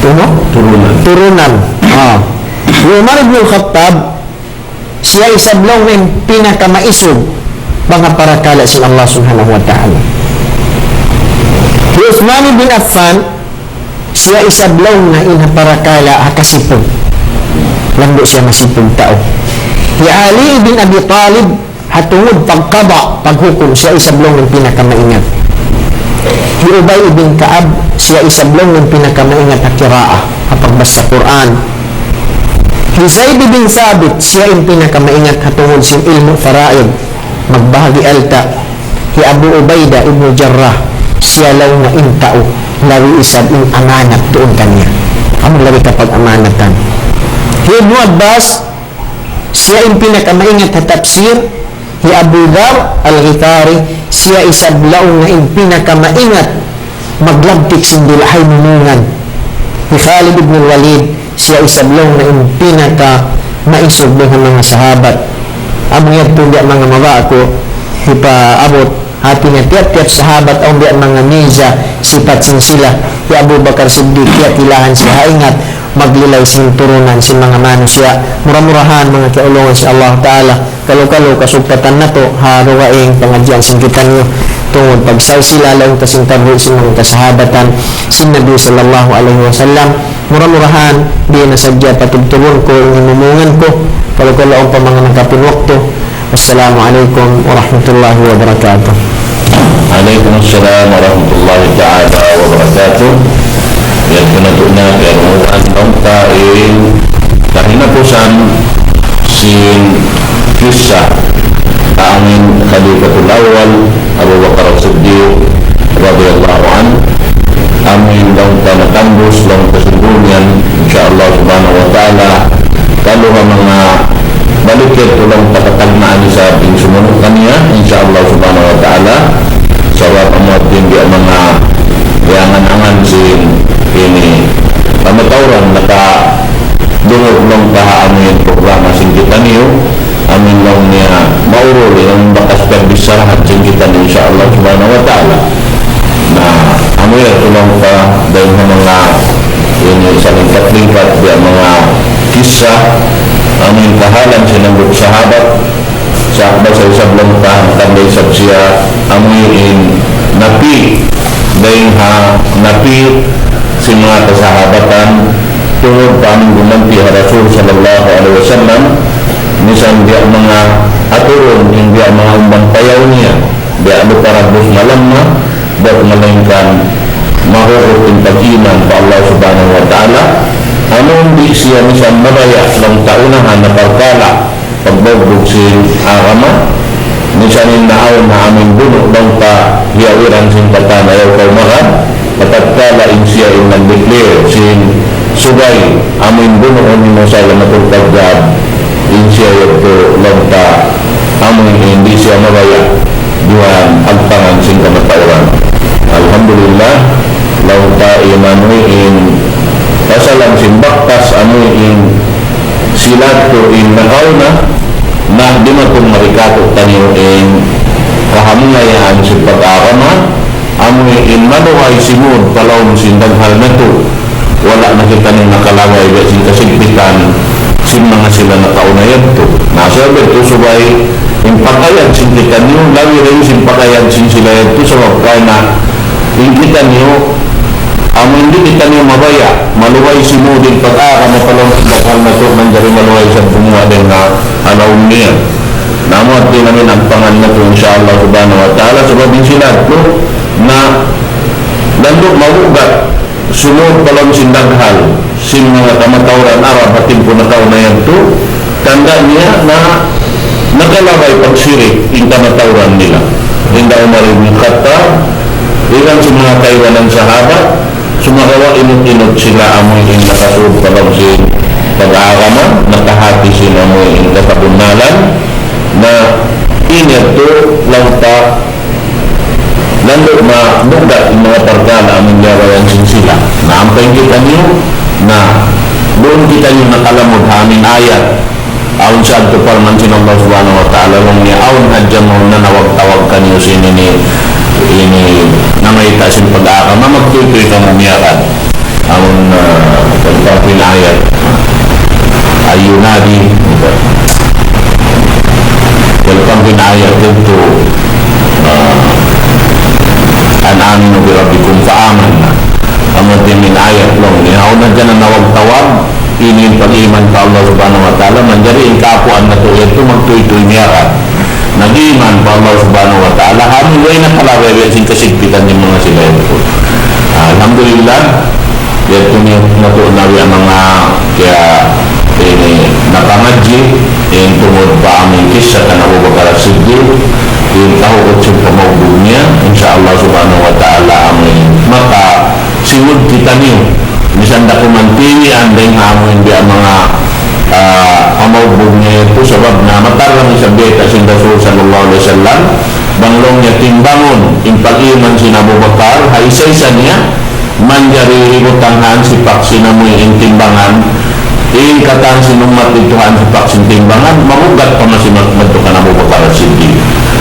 Unu? Turunan. Turunan. Ah. Hi Umar ibn al-Khattab, siya isab laung in pinakamaisug bang ha parakala' sin Allah Subhanahu wa Ta'ala. Hi Uthman bin Affan, siya isab laung na in ha parakala' ha kasipug. Landu' siya masipug tau. Hi Ali bin Abi Talib, ha tungud pagkaba, paghukum, siya isab laung in pinakamaingat. Hi Ubay bin Ka'ab, siya isab laung in pinakamaingat ha qiraah, ha pagbasa Qur'an. Hi Zaid bin Thabit, siya in pinakamaingat ha tungud sin ilmu' faraid, magbahagi' alta'. Hi Abu Ubaidah ibn Jarrah, siya laung na in tau, labi isab in amanat duun kaniya. Amu labi kapag-amanatan. Hi Ibnu Abbas, siya in pinakamaingat ha tafsir. Hi Abu Dhar Al-Ghifari, siya isab laung na in pinakamaingat maglabtik sin dila' hay mumungan. Hi Khalid ibn Walid, siya isab laung na in pinakamaisug dayn ha manga sahabat. Amu yadtu biya' manga mabaya' ku hipaabut, hati niya tiyap-tiyap sahabat awn biya' manga miza sipat sin sila. Hi Abu Bakar Siddiq, kiyatilahan siya ha ingat maglilay sin turunan sin manga manusiya'. Mura-murahan manga kiyaulungan sin Allah Ta'ala. Kalu-kalu kasugpatan natu' ha dugaing pangadjian sin kitaniyu tungud pagsalsila laung ta sin kabuhi' sin manga kasahabatan sin Nabi sallallahu alayhi wasallam. Mura-murahan di' na sadja patubtubun ku in himumungan ku. Kalu-kalu awn pa manga nakapun waktu. Wassalamu alaykum warahmatullahi wabarakatuh. Alaykum assalam warahmatullahi ta'ala wabarakatuh. Yan, punatuna, kiyarungugan, laung ta in kahinapusan sin kissa ta amu in Khalifatul Awwal, Abu Bakar As-Siddiq, radiyallahu anhu, amu in laung ta natambus, laung ta sin dunya, insya Allah subhanahu wa ta'ala, kalu ha manga balik yadtu laung ta katagnaan isab in sumunu' kaniya, insya Allah subhanahu wa ta'ala, sabab amu in biya' manga iyangan-angan sin ini kamatauran nakadungug laung ta ha amu in programa sin kitaniyu, amu in laung niya maurul, in bakas pagbissarahan sin kitaniyu, insya Allah subhanahu wa ta'ala. Na, amu yadtu laung ta dayn ha manga ini salingkat-lingkat, biya' manga kissa, amu in kahalan sin hambuuk sahabat, sa' basa isab laung ta, hangkan da isab siya, amu in napi', dayn ha napi' sin manga kasahabatan, tungud pa amu in gumanti' ha Rasul sallallahu alayhi wasallam, misan biya' manga aturun, in biya' manga umban payaw niya, biya' lupa dagbus malamma, bat malaingkan mahugut in pag-iman pa Allah subhanahu wa ta'ala, amun di' siya misan mabaya' laung ta unahan na parkala' pagbagbug sin agama, misan in naawn ha amu in bunu' laung ta hiyawiran sin katan ayaw kaw magad, tatkala in siya in nag-declare sin subay amu in bunuun hi Musaylamatul Kadhdhab, in siya yadtu laung ta amu in di' siya mabaya' duun agpangan sin kamatauran. Alhamdulillah, laung ta in amu in pasalan sin bakas amu in sila yadtu in nakauna, na di' na tuud mari kātu'niyu in kahamuyaan sin pag-agama, amu in maluhay simud pa lawm sin daghal natu', wala' na kitaniyu nakalabay biya' sin kasigpitan sin manga sila nakauna yadtu. Na, sabab yadtu subay in pag-ayad sin kitaniyu, labi dayn sin pag-ayad sin sila yadtu, sabab karna' in kitaniyu, amu in di' kitaniyu mabaya', malugay simud in pag-agama pa lawm sin daghal natu', manjari malugay sa bumuwa' dayn ha, ha lawm niya. Na, amu hati namin ampangan natu', insya Allah subhanahu wa ta'ala, sabab in sila yadtu, na, landu' mabugat, sumud pa lawm sin daghal sin manga kamatauran Arab ha timpu nakauna yadtu, tanda' niya na nakalabay pagsirik in kamatauran nila. Hinda Umar ibn Khattab, iban sin manga kaibanan sahabat, sumagawa' inut-inut sila amu in nakasud pa lawm sin pag-agama, nakahati sin amu in kasabunnalan, na in yadtu laung ta landu' mabugat in manga parkala' amun diyabayan sin sila. Na ampa in kitaniyu, na duun kitaniyu nakalamud ha amin ayat. Awn sa yadtu parman sin Allah subhanahu wa ta'ala, laung niya, awn hadja mawn nanawag-tawag kaniyu sin ini, ini, namayta' sin pag-agama, magtuytuy kamu miyagad. Amun, ah, tentang pin ayat. Ayunadi, gitu. Tentang pin ayat itu, ah, "An aminu bi rabbikum fa amanna." Amun timin ayat laung niya, awn na dyan nanawag-tawag, ini in pag-iman pa Allah subhanahu wa ta'ala, manjari in kaapuan natu' yadtu magtuytuy miyagad. Nag-iman pa Allah subhanahu wa ta'ala, amu in way nakalabay sin kasigpitan sin manga sila yadtu. Alhamdulillah, yadtu niya natu' na biya' manga kiya ini napangadji', in tungud pa amu in kissa kan Abu Bakar As-Siddiq, in tahukut sin pamaugbug niya, insya Allah subhanahu wa ta'ala amu in maka simud kitaniyu. Misan da kuman tinian dayn ha amu in biya' manga, ah, pamaugbug niya yadtu, sabab na matarang isab bayta' sin Rasul sallallahu alayhi wasallam, bang laung niya timbangun in pag-iman sin Abu Bakar, ha isa-isa niya, manjari hibutang hansipak sin amu in timbangan, in katan sin ummat yadtu hansipak sin timbangan, mabugat pa masi mag-, madtu kan Abu Bakar As-Siddiq.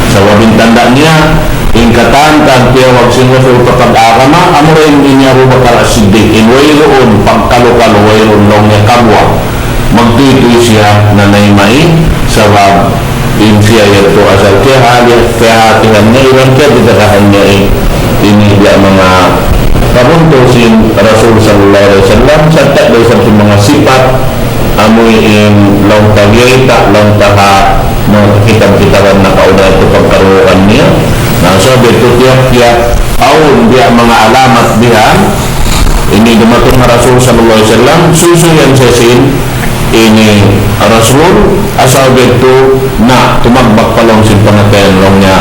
Sabab in tanda' niya, in katan-katan tiyawag sin Rasul pa pag-agama, amura in ini Abu Bakar As-Siddiq, in wayruun pagkalu-kalu, wayruun laung niya kabuwa'. Magtuytuy siya nanayma' in, sabab in siya yadtu asal kiyahali-, kiyahatihan niya, iban kiyabidarahan niya in, ini biya' manga pabuntul sin Rasul sallallahu alayhi wasallam, sarta' da isab sin manga sipat, amu in laung ta biyayta', laung ta ha manga kitab-kitaban nakauna yadtu pagkaruhukan niya. Na, sabab yadtu tiyap-tiyap awn biya' manga alamat bihan, ini dumatung ha Rasul sallallahu alayhi wasallam, suysuyan siya sin ini Rasul, asal yadtu na tumagbak pa laung sin pangatayan laung niya,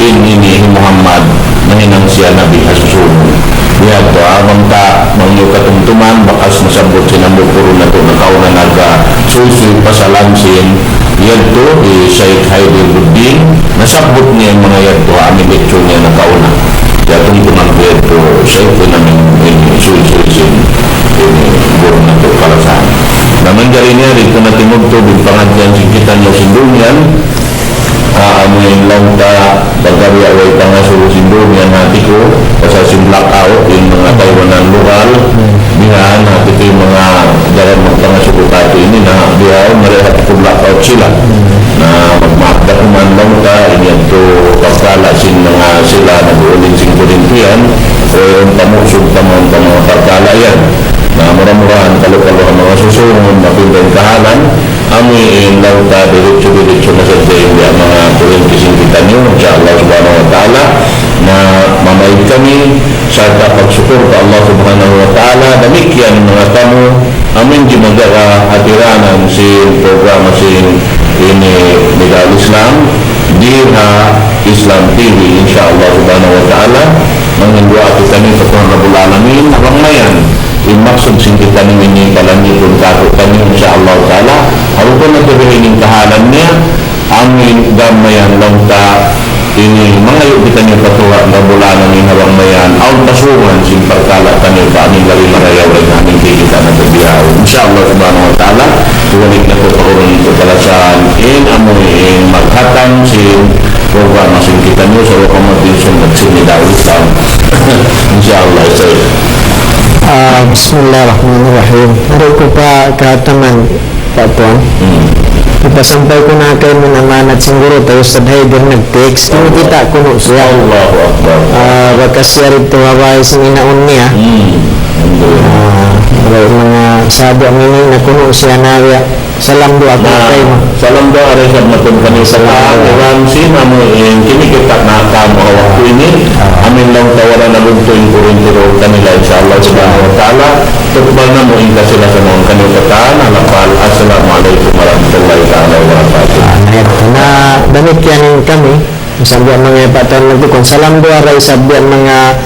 in ini hi Muhammad, nahinang siya nabi ha susungun. Yadtu, ah, bang ta mangiyu katumtuman, bakas nasabbut sin hambuuk guru natu' nakauna nagkasuysuy pasalan sin yadtu, hi Shaykh Haidir Buddin, nasabbut niya in manga yadtu, amu in lecture niya nakauna. Yadtu in tumangku yadtu, Shaykh, in amu in, in suysuy sin, in guru natu' kalasahan. Na manjari niya, di' ku na timubtub in pangadjian sin kitaniyu sin dunya, ah, amu in laung ta, pagka biya' way pangasubu sin dunya, hati ku, pasal sin blackout, in manga kaibanan lugal, bihan, hati ku in manga jalan magpangasubu katu' ini, na bihan, mari hati ku blackout sila. Na magmaap da kuman laung ta, in yadtu pagkala' sin manga sila nag-uulin sin kurintian, wayruun pamusug pa manga, pa manga pagkala' yan. Na mura-murahan kalu-kalu ha manga susungun, mapinda in kahalan, amu in laung ta diritsu-diritsu na sadja in biya' manga kurinti sin kitaniyu, insya Allah subhanahu wa ta'ala. Na mamaid kami, sarta' pagsukur pa Allah subhanahu wa ta'ala, damikkiyan in manga tamu, amu in di' magjaga hatiranan sin programa sin ini Nida al-Islam, di ha Islam T V, insya Allah subhanahu wa ta'ala, manghinduwaa kitaniyu pa Tuhan Rabbul Alamin, ha bang mayan, in maksud sin kitaniyu ini, palangipun katu' kaniyu, insya Allah ta'ala, ha bukun na tubihin in kahalan niya, amu in gam mayan laung ta, ini mangayu' kitaniyu pa Tuhan Rabbul Alamin ha bang mayan, awn pasungan sin parkala' taniyu pa amu in labi marayaw dayn ha amu in kikita' natu' bihaun. Insya Allah subhanahu wa ta'ala, bumalik natu' pa urun natu' kalasahan in amu in maghatang sin programa sin kitaniyu, sa' wa pa mati sin nagsingi daw Islam. Insya Allah, sa' Ah, bismillahirrahmanirrahim. Hari ku pa kataman, Pak Tuan. Hmm. Ipasampay ku na kaymu in amanat sin guru ta, Ustadz Haider nag-text. Ini kita kunu' siya. Allahu Akbar. Ah, bakas siya didtu ha bay sin inaun niya. Hmm. Alhamdulillah. Ah, manga sabi' ini na kunu' siya na ya. Salam duwaa kaymu. Salam duwaa da isab na tuud kaniyu katan, iban sin amu in kinikita' natu' ha waktu ini, amu in laung ta wala' na bugtu' in kurinti duun kanila, insya Allah subhanahu wa ta'ala, tukbal namu' in kasilasan kaniyu katan, ha lapal, assalamu alaykum warahmatullahi ta'ala wabarakatuh. Ah, na, damikkiyan in kami, sabi' manga ipatan nagdukun, salam duwaa da isab biya' manga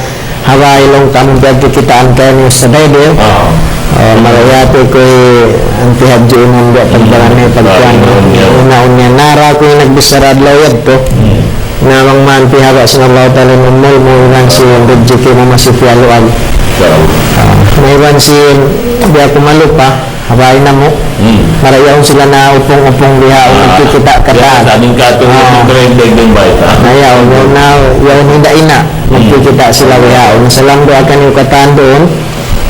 ha bay laung ta amu in piyagkikitaan kaniyu sa Haider. Ah. Ah, marayati ku in Auntie Hadji Iman biya' pagbarani pagkuan. Inaun niya. Nara ku in nagbichara adlaw yadtu. Hmm. Na bang man piyahaba' sin Allah Ta'ala in umul mu iban sin rijiki mu masi piyaluag. Insya Allah. Ah, na iban sin di' aku malupa. Ha bay namu'. Hmm. Marayaw sila na upung-upung bihaun, ah, nagkikita' katan. Ya, sa' in katu', ah, nagdrive-drive in bayta'. Na yaun, yaun na, yaun hinda ina. Hmm. Nagkikita' sila bihaun. Salam duwaa kaniyu katan duun.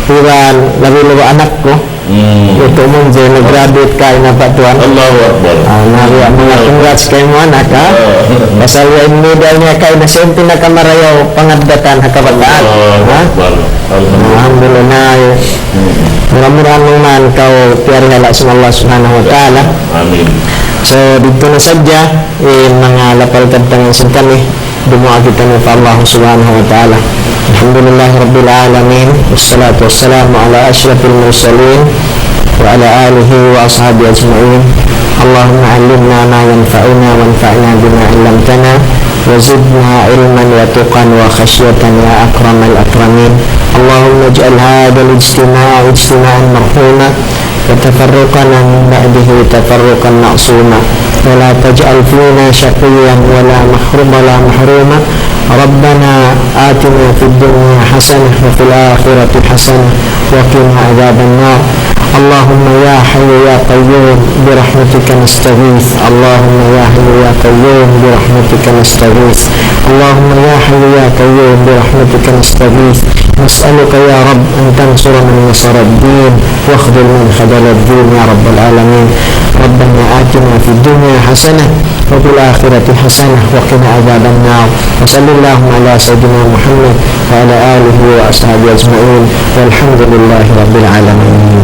Iban labi-labi anak ku. Hmm. Yadtu Munzir, nag-graduate kaina, Pak Tuan. Allahu Akbar. Ah, na, ya, manga congrats kaymu anak, ha? Ah. Pasal ya in medal niya kaina, siya in pinakamarayaw pangaddatan ha kabataan. Allahu Akbar. Ha? Alhamdulillah. Alhamdulillah. Mura-murahan mu man kaw piyarihala' sin Allah Subhanahu wa Ta'ala. Amin. So, didtu na sadja, eh, manga lapal kabtangan sin kami, dumuwaa kitaniyu pa Allah Subhanahu wa Ta'ala. الحمد لله رب العالمين، والصلاة والسلام على أشرف المرسلين، وعلى آله وأصحابه أجمعين. اللهم علمنا ما ينفعنا وانفعنا بما علمتنا وزدنا علما وتقى وخشية يا أكرم الأكرمين. اللهم اجعل هذا الاجتماع اجتماعا مرحوما وتفرقنا من بعده تفرقا معصوما ولا تجعل فينا شقيا ولا محروم ولا محروما. ربنا آتنا في الدنيا حسنة وفي الآخرة حسنة وقنا عذاب النار. اللهم يا حي يا قيوم برحمتك نستغيث. اللهم يا حي يا قيوم برحمتك نستغيث. اللهم يا حي يا قيوم برحمتك نستغيث. نسألك يا رب أن تنصر من نصر الدين واخذل من خذل الدين يا رب العالمين. ربنا آتنا في الدنيا حسنة وفي الآخرة حسنة وقنا عذاب النار. وصل اللهم على سيدنا محمد وعلى آله وأصحابه أجمعين. والحمد لله رب العالمين.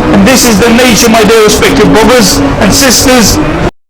And this is the nature, my dear respected brothers and sisters,